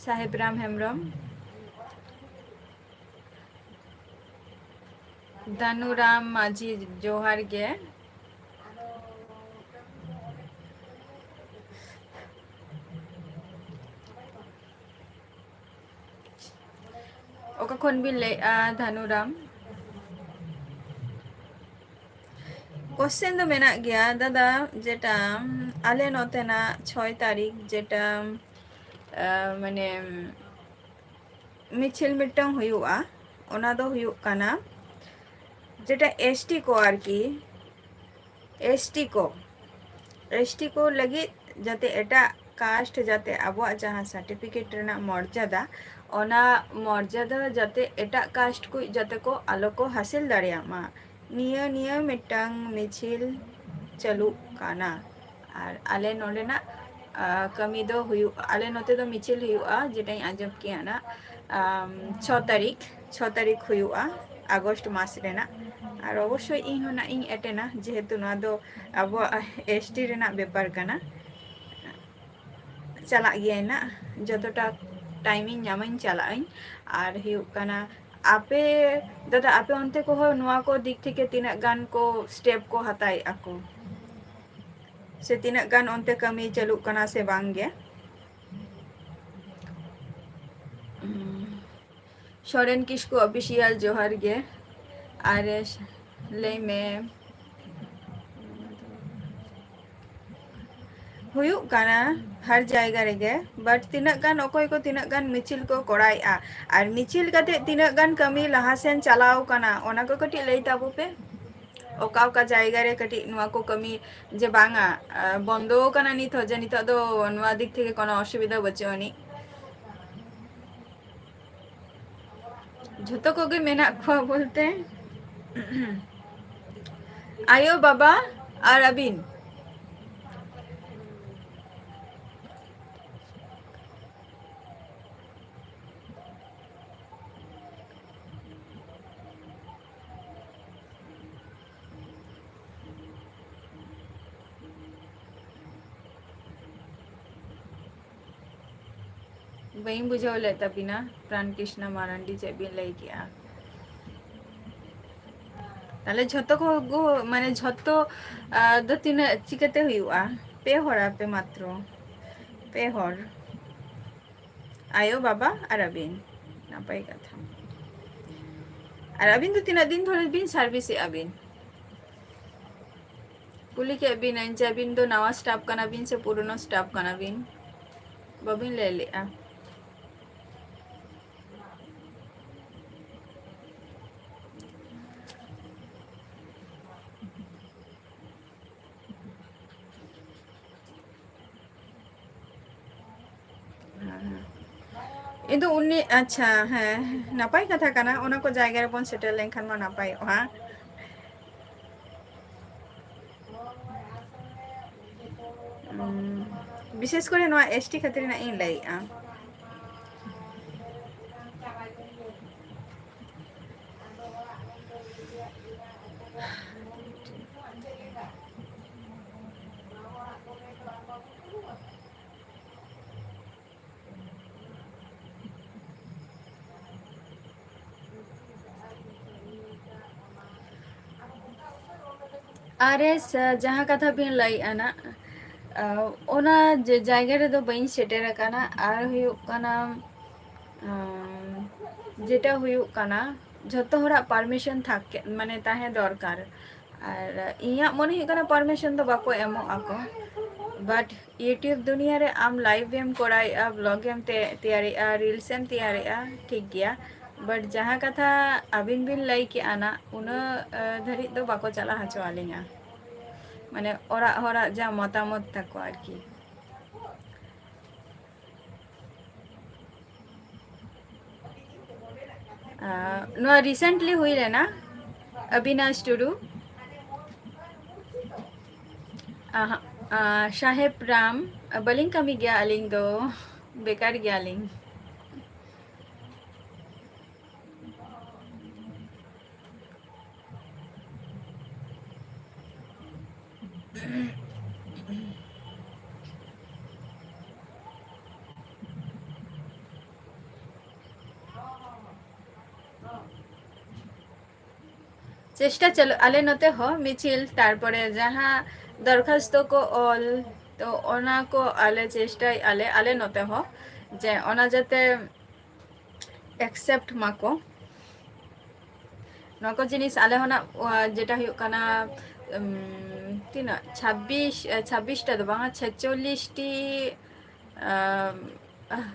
ᱥᱟᱦᱮᱵ ᱨᱟᱢ ᱦᱮᱢᱵᱨᱚᱢ, ᱫᱷᱟᱱᱩᱨᱟᱢ ᱢᱟᱹᱡᱷᱤ, ᱡᱚᱦᱟᱨ ᱜᱮ᱾ ᱚᱠᱟ ᱠᱷᱚᱱ ᱵᱤᱱ ᱞᱟᱹᱭᱮᱫᱼᱟ, ᱫᱷᱟᱱᱩᱨᱟᱢ? Question ᱫᱚ ᱢᱮᱱᱟᱜ ᱜᱮᱭᱟ ᱫᱟᱫᱟ, ᱡᱮᱴᱟ ᱟᱞᱮ ᱱᱚᱛᱮᱱᱟᱜ ᱪᱷᱚᱭ ᱛᱟᱹᱨᱤᱠᱷ ᱡᱮᱴᱟ, ᱟᱸ, ᱢᱟᱱᱮ ᱢᱤᱪᱷᱤᱞ ᱢᱤᱫᱴᱟᱝ ᱦᱩᱭᱩᱜᱼᱟ, ᱚᱱᱟ ᱫᱚ ᱦᱩᱭᱩᱜ ᱠᱟᱱᱟ ᱡᱮᱴᱟ ST ᱠᱚ ᱟᱨᱠᱤ, ST ᱠᱚ, ST ᱠᱚ ᱞᱟᱹᱜᱤᱫ ᱡᱟᱛᱮ ᱮᱴᱟᱜ caste ᱡᱟᱛᱮ ᱟᱵᱚᱣᱟᱜ ᱡᱟᱦᱟᱸ certificate ᱨᱮᱱᱟᱜ ᱢᱚᱨᱡᱟᱫᱟ, ᱚᱱᱟ ᱢᱚᱨᱡᱟᱫᱟ ᱡᱟᱛᱮ ᱮᱴᱟᱜ caste ᱠᱚ ᱡᱟᱛᱮ ᱠᱚ ᱟᱞᱚ ᱠᱚ ᱦᱟᱥᱤᱞ ᱫᱟᱲᱮᱭᱟᱜ ᱢᱟ, ᱱᱤᱭᱟᱹ, ᱱᱤᱭᱟᱹ ᱢᱤᱫᱴᱟᱝ ᱢᱤᱪᱷᱤᱞ ᱪᱟᱹᱞᱩᱜ ᱠᱟᱱᱟ᱾ ᱟᱨ ᱟᱞᱮ ᱱᱚᱰᱮᱱᱟᱜ, ᱟ, ᱠᱟᱹᱢᱤ ᱫᱚ ᱦᱩᱭᱩᱜ, ᱟᱞᱮ ᱱᱚᱛᱮ ᱫᱚ ᱢᱤᱪᱷᱤᱞ ᱦᱩᱭᱩᱜᱼᱟ, ᱡᱮᱴᱟᱧ ᱟᱸᱡᱚᱢ ᱠᱮᱜᱼᱟ ᱱᱟᱜ, ᱟᱢ, ᱪᱷᱚ ᱛᱟᱹᱨᱤᱠᱷ, ᱪᱷᱚ ᱛᱟᱹᱨᱤᱠᱷ ᱦᱩᱭᱩᱜᱼᱟ ᱟᱜᱚᱥᱴ ᱢᱟᱥ ᱨᱮᱱᱟᱜ᱾ ᱟᱨ ᱚᱵᱚᱥᱥᱳᱭ ᱤᱧ ᱦᱚᱸ ᱱᱟᱜ ᱤᱧ ᱮᱴᱮᱱᱟ, ᱡᱮᱦᱮᱛᱩ ᱱᱚᱣᱟ ᱫᱚ ᱟᱵᱚᱣᱟᱜ ST ᱨᱮᱱᱟᱜ ᱵᱮᱯᱟᱨ ᱠᱟᱱᱟ᱾ ᱪᱟᱞᱟᱜ ᱜᱮᱭᱟᱭ ᱱᱟᱜ, ᱡᱚᱛᱚᱴᱟ ᱴᱟᱭᱤᱢᱤᱧ ᱧᱟᱢᱟᱹᱧ, ᱪᱟᱞᱟᱜ ᱟᱹᱧ᱾ ᱟᱨ ᱦᱩᱭᱩᱜ ᱠᱟᱱᱟ, ᱟᱯᱮ ᱫᱟᱫᱟ, ᱟᱯᱮ ᱚᱱᱛᱮ ᱠᱚᱦᱚᱸ ᱱᱚᱣᱟ ᱠᱚ ᱫᱤᱠ ᱛᱷᱮᱠᱮ ᱛᱤᱱᱟᱹᱜ ᱜᱟᱱ ᱠᱚ ᱥᱴᱮᱯ ᱠᱚ ᱦᱟᱛᱟᱣᱮᱫᱼᱟ ᱠᱚ, ᱥᱮ ᱛᱤᱱᱟᱹᱜ ᱜᱟᱱ ᱚᱱᱛᱮ ᱠᱟᱹᱢᱤ ᱪᱟᱹᱞᱩᱜ ᱠᱟᱱᱟ ᱥᱮ ᱵᱟᱝ ᱜᱮ? ᱥᱚᱨᱮᱱ ᱠᱤᱥᱠᱩ ᱚᱯᱷᱤᱥᱤᱭᱟᱞ, ᱡᱚᱦᱟᱨ ᱜᱮ᱾ ᱟᱨ ᱞᱟᱹᱭ ᱢᱮ, ᱦᱩᱭᱩᱜ ᱠᱟᱱᱟ ᱦᱟᱨ ᱡᱟᱭᱜᱟ ᱨᱮᱜᱮ, but ᱛᱤᱱᱟᱹᱜ ᱜᱟᱱ ᱚᱠᱚᱭ ᱠᱚ ᱛᱤᱱᱟᱹᱜ ᱜᱟᱱ ᱢᱤᱪᱷᱤᱞ ᱠᱚ ᱠᱚᱨᱟᱣᱮᱫᱼᱟ, ᱟᱨ ᱢᱤᱪᱷᱤᱞ ᱠᱟᱛᱮ ᱛᱤᱱᱟᱹᱜ ᱜᱟᱱ ᱠᱟᱹᱢᱤ ᱞᱟᱦᱟ ᱥᱮᱱ ᱪᱟᱞᱟᱣ ᱠᱟᱱᱟ, ᱚᱱᱟ ᱠᱚ ᱠᱟᱹᱴᱤᱡ ᱞᱟᱹᱭ ᱛᱟᱵᱚ ᱯᱮ᱾ ᱚᱠᱟ ᱚᱠᱟ ᱡᱟᱭᱜᱟ ᱨᱮ ᱠᱟᱹᱴᱤᱡ ᱱᱚᱣᱟ ᱠᱚ ᱠᱟᱹᱢᱤ ᱡᱮ ᱵᱟᱝᱟ, ᱟᱸ, ᱵᱚᱱᱫᱚ ᱟᱠᱟᱱᱟ ᱱᱤᱛ ᱦᱚᱸ, ᱡᱮ ᱱᱤᱛᱚᱜ ᱫᱚ ᱱᱚᱣᱟ ᱫᱤᱠ ᱛᱷᱮᱠᱮ ᱠᱳᱱᱳ ᱚᱥᱩᱵᱤᱫᱷᱟ ᱵᱟᱹᱪᱩᱜ ᱟᱹᱱᱤᱡ? ᱡᱷᱚᱛᱚ ᱠᱚᱜᱮ ᱢᱮᱱᱟᱜ ᱠᱚᱣᱟ ᱵᱚᱞᱛᱮ, ᱟᱭᱳ, ᱵᱟᱵᱟ ᱟᱨ ᱟᱹᱵᱤᱱ᱾ ᱵᱟᱹᱧ ᱵᱩᱡᱷᱟᱹᱣ ᱞᱮᱫ ᱛᱟᱵᱤᱱᱟ, ᱯᱨᱟᱱ ᱠᱨᱤᱥᱱᱟ ᱢᱟᱨᱟᱱᱰᱤ, ᱪᱮᱫ ᱵᱤᱱ ᱞᱟᱹᱭ ᱠᱮᱜᱼᱟ? ᱛᱟᱦᱞᱮ ᱡᱷᱚᱛᱚ ᱠᱚ ᱜᱚ-, ᱢᱟᱱᱮ ᱡᱷᱚᱛᱚ, ᱟ, ᱫᱚ ᱛᱤᱱᱟᱹᱜ ᱪᱤᱠᱟᱹᱛᱮ ᱦᱩᱭᱩᱜᱼᱟ? ᱯᱮ ᱦᱚᱲ ᱟᱯᱮ ᱢᱟᱛᱨᱚ, ᱯᱮ ᱦᱚᱲ, ᱟᱭᱳ, ᱵᱟᱵᱟ ᱟᱨ ᱟᱹᱵᱤᱱ᱾ ᱱᱟᱯᱟᱭ ᱠᱟᱛᱷᱟ᱾ ᱟᱨ ᱟᱹᱵᱤᱱ ᱫᱚ ᱛᱤᱱᱟᱹᱜ ᱫᱤᱱ ᱫᱷᱚᱨᱮ ᱵᱤᱱ ᱥᱟᱨᱵᱷᱤᱥ ᱮᱜᱼᱟ ᱵᱤᱱ? ᱠᱩᱞᱤ ᱠᱮᱫ ᱵᱤᱱᱟᱹᱧ ᱡᱮ ᱟᱹᱵᱤᱱ ᱫᱚ ᱱᱟᱣᱟ ᱥᱴᱟᱯ ᱠᱟᱱᱟ ᱵᱤᱱ ᱥᱮ ᱯᱩᱨᱳᱱᱳ ᱥᱴᱟᱯ ᱠᱟᱱᱟ ᱵᱤᱱ? ᱵᱟᱹᱵᱤᱱ ᱞᱟᱹᱭ ᱞᱮᱜᱼᱟ᱾ ᱦᱮᱸ, ᱦᱮᱸ᱾ ᱤᱧ ᱫᱚ ᱩᱱᱤ, ᱟᱪᱪᱷᱟ, ᱦᱮᱸ, ᱱᱟᱯᱟᱭ ᱠᱟᱛᱷᱟ ᱠᱟᱱᱟ, ᱚᱱᱟ ᱠᱚ ᱡᱟᱭᱜᱟ ᱨᱮᱵᱚᱱ ᱥᱮᱴᱮᱨ ᱞᱮᱱᱠᱷᱟᱱ ᱢᱟ ᱱᱟᱯᱟᱭᱚᱜᱼᱟ᱾ ᱩᱸ, ᱵᱤᱥᱮᱥ ᱠᱚᱨᱮ ᱱᱚᱣᱟ ᱮᱥ ᱴᱤ ᱠᱷᱟᱹᱛᱤᱨ ᱨᱮᱱᱟᱜ ᱤᱧ ᱞᱟᱹᱭᱮᱜᱼᱟ᱾ ᱟᱨ ᱮᱥ, ᱡᱟᱦᱟᱸ ᱠᱟᱛᱷᱟ ᱵᱤᱱ ᱞᱟᱹᱭᱮᱫᱼᱟ ᱱᱟᱜ, ᱟᱸ, ᱚᱱᱟ ᱡᱮ ᱡᱟᱭᱜᱟ ᱨᱮᱫᱚ ᱵᱟᱹᱧ ᱥᱮᱴᱮᱨ ᱟᱠᱟᱱᱟ᱾ ᱟᱨ ᱦᱩᱭᱩᱜ ᱠᱟᱱᱟ, ᱟᱸ, ᱡᱮᱴᱟ ᱦᱩᱭᱩᱜ ᱠᱟᱱᱟ, ᱡᱷᱚᱛᱚ ᱦᱚᱲᱟᱜ ᱯᱟᱨᱢᱤᱥᱚᱱ ᱛᱷᱟᱠ-, ᱢᱟᱱᱮ ᱛᱟᱦᱮᱸ ᱫᱚᱨᱠᱟᱨ᱾ ᱟᱨ ᱤᱧᱟᱹᱜ ᱢᱚᱱᱮ ᱦᱩᱭᱩᱜ ᱠᱟᱱᱟ ᱯᱟᱨᱢᱤᱥᱚᱱ ᱫᱚ ᱵᱟᱠᱚ ᱮᱢᱚᱜ ᱟᱠᱚ, but YouTube ᱫᱩᱱᱤᱭᱟᱹ ᱨᱮ ᱟᱢ ᱞᱟᱭᱤᱵᱷ ᱮᱢ ᱠᱚᱨᱟᱣᱮᱫᱼᱟ, ᱵᱞᱚᱜ ᱮᱢ ᱛᱮ-, ᱛᱮᱭᱟᱨᱮᱫᱼᱟ, ᱨᱤᱞᱥ ᱮᱢ ᱛᱮᱭᱟᱨᱮᱫᱼᱟ, ᱴᱷᱤᱠ ᱜᱮᱭᱟ, but ᱡᱟᱦᱟᱸ ᱠᱟᱛᱷᱟ ᱟᱹᱵᱤᱱ ᱵᱤᱱ ᱞᱟᱹᱭ ᱠᱮᱜᱼᱟ ᱱᱟᱜ, ᱩᱱᱟᱹᱜ, ᱟᱸ, ᱫᱷᱟᱹᱨᱤᱡ ᱫᱚ ᱵᱟᱠᱚ ᱪᱟᱞᱟᱣ ᱦᱚᱪᱚ ᱟᱹᱞᱤᱧᱟ᱾ ᱢᱟᱱᱮ ᱚᱲᱟᱜ ᱦᱚᱲᱟᱜ ᱡᱟ ᱢᱚᱛᱟᱢᱚᱛ ᱛᱟᱠᱚ ᱟᱨᱠᱤ᱾ ᱟᱸ, ᱱᱚᱣᱟ recently ᱦᱩᱭ ᱞᱮᱱᱟ, ᱚᱵᱤᱱᱟᱥ ᱴᱩᱰᱩ᱾ ᱟᱦᱟᱜ, ᱟᱸ, ᱥᱟᱦᱮᱵ ᱨᱟᱢ, ᱵᱟᱹᱞᱤᱧ ᱠᱟᱹᱢᱤ ᱜᱮᱭᱟ ᱟᱹᱞᱤᱧ ᱫᱚ, ᱵᱮᱠᱟᱨ ᱜᱮᱭᱟᱞᱤᱧ᱾ ᱪᱮᱥᱴᱟ ᱪᱟᱹᱞᱩ, ᱟᱞᱮ ᱱᱚᱛᱮ ᱦᱚᱸ ᱢᱤᱪᱷᱤᱞ, ᱛᱟᱨᱯᱚᱨᱮ ᱡᱟᱦᱟᱸ ᱫᱚᱨᱠᱷᱟᱥᱛᱚ ᱠᱚ ᱚᱞ, ᱛᱚ ᱚᱱᱟ ᱠᱚ ᱟᱞᱮ ᱪᱮᱥᱴᱟᱭᱮᱫᱼᱟ ᱞᱮ, ᱟᱞᱮ ᱱᱚᱛᱮ ᱦᱚᱸ, ᱡᱮ ᱚᱱᱟ ᱡᱟᱛᱮ accept ᱢᱟᱠᱚ᱾ ᱱᱚᱣᱟ ᱠᱚ ᱡᱤᱱᱤᱥ ᱟᱞᱮ ᱦᱚᱸ ᱱᱟᱜ, ᱟ, ᱡᱮᱴᱟ ᱦᱩᱭᱩᱜ ᱠᱟᱱᱟ, ᱩᱢ, ᱛᱤᱱᱟᱹᱜ? ᱪᱷᱟᱵᱵᱤᱥ, ᱟ, ᱪᱷᱟᱵᱵᱤᱥ ᱴᱟ ᱫᱚ ᱵᱟᱝᱟ, ᱪᱷᱮᱪᱚᱞᱞᱤᱥ ᱴᱤ, ᱟᱢ, ᱟᱦ,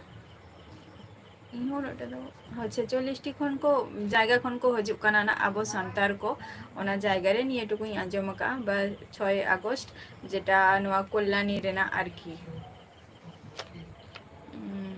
ᱤᱧ ᱦᱚᱸ ᱩᱱᱟᱹᱜ ᱴᱟ ᱫᱚ, ᱦᱳᱭ, ᱪᱷᱮᱪᱚᱞᱞᱤᱥ ᱴᱤ ᱠᱷᱚᱱ ᱠᱚ, ᱡᱟᱭᱜᱟ ᱠᱷᱚᱱ ᱠᱚ ᱦᱤᱡᱩᱜ ᱠᱟᱱᱟ ᱱᱟᱜ ᱟᱵᱚ ᱥᱟᱱᱛᱟᱲ ᱠᱚ᱾ ᱚᱱᱟ ᱡᱟᱭᱜᱟ ᱨᱮ ᱱᱤᱭᱟᱹ ᱴᱩᱠᱩᱧ ᱟᱸᱡᱚᱢ ᱟᱠᱟᱫᱼᱟ, ᱵᱟ, ᱪᱷᱚᱭ ᱟᱜᱚᱥᱴ, ᱡᱮᱴᱟ ᱱᱚᱣᱟ ᱠᱚᱞᱞᱟᱱᱤ ᱨᱮᱱᱟᱜ ᱟᱨᱠᱤ᱾ ᱩᱸ᱾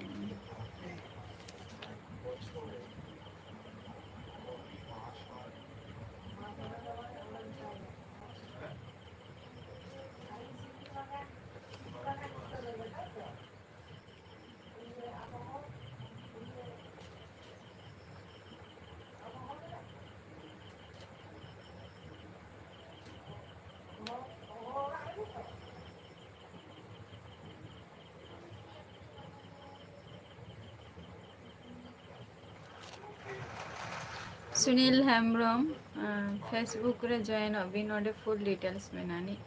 ᱥᱩᱱᱤᱞ ᱦᱮᱢᱵᱨᱚᱢ, Facebook ᱨᱮ ᱡᱚᱭᱮᱱᱚᱜ ᱵᱤᱱ, ᱱᱚᱰᱮ ᱯᱷᱩᱞ ᱰᱤᱴᱮᱞᱥ ᱢᱮᱱᱟᱜᱼᱟ ᱱᱤᱡ᱾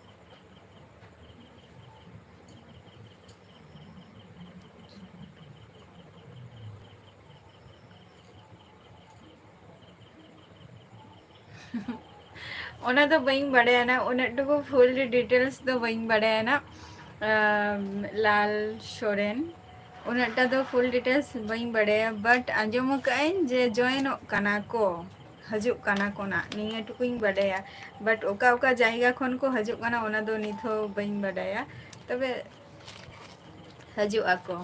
ᱚᱱᱟ ᱫᱚ ᱵᱟᱹᱧ ᱵᱟᱲᱟᱭᱟ ᱱᱟ, ᱩᱱᱟᱹᱜ ᱴᱩᱠᱩ ᱯᱷᱩᱞ ᱰᱤᱴᱮᱞᱥ ᱫᱚ ᱵᱟᱹᱧ ᱵᱟᱲᱟᱭᱟ ᱱᱟ᱾ ᱟᱢ, ᱞᱟᱞ ᱥᱚᱨᱮᱱ, ᱩᱱᱟᱹᱜᱴᱟ ᱫᱚ ᱯᱷᱩᱞ ᱰᱤᱴᱮᱞᱥ ᱵᱟᱹᱧ ᱵᱟᱲᱟᱭᱟ, but ᱟᱸᱡᱚᱢ ᱟᱠᱟᱫᱟᱹᱧ ᱡᱮ ᱡᱚᱭᱮᱱᱚᱜ ᱠᱟᱱᱟ ᱠᱚ, ᱦᱤᱡᱩᱜ ᱠᱟᱱᱟ ᱠᱚ ᱱᱟ, ᱱᱤᱭᱟᱹ ᱴᱩᱠᱩᱧ ᱵᱟᱰᱟᱭᱟ᱾ But ᱚᱠᱟ ᱚᱠᱟ ᱡᱟᱭᱜᱟ ᱠᱷᱚᱱ ᱠᱚ ᱦᱤᱡᱩᱜ ᱠᱟᱱᱟ, ᱚᱱᱟ ᱫᱚ ᱱᱤᱛ ᱦᱚᱸ ᱵᱟᱹᱧ ᱵᱟᱰᱟᱭᱟ, ᱛᱚᱵᱮ ᱦᱤᱡᱩᱜ ᱟᱠᱚ᱾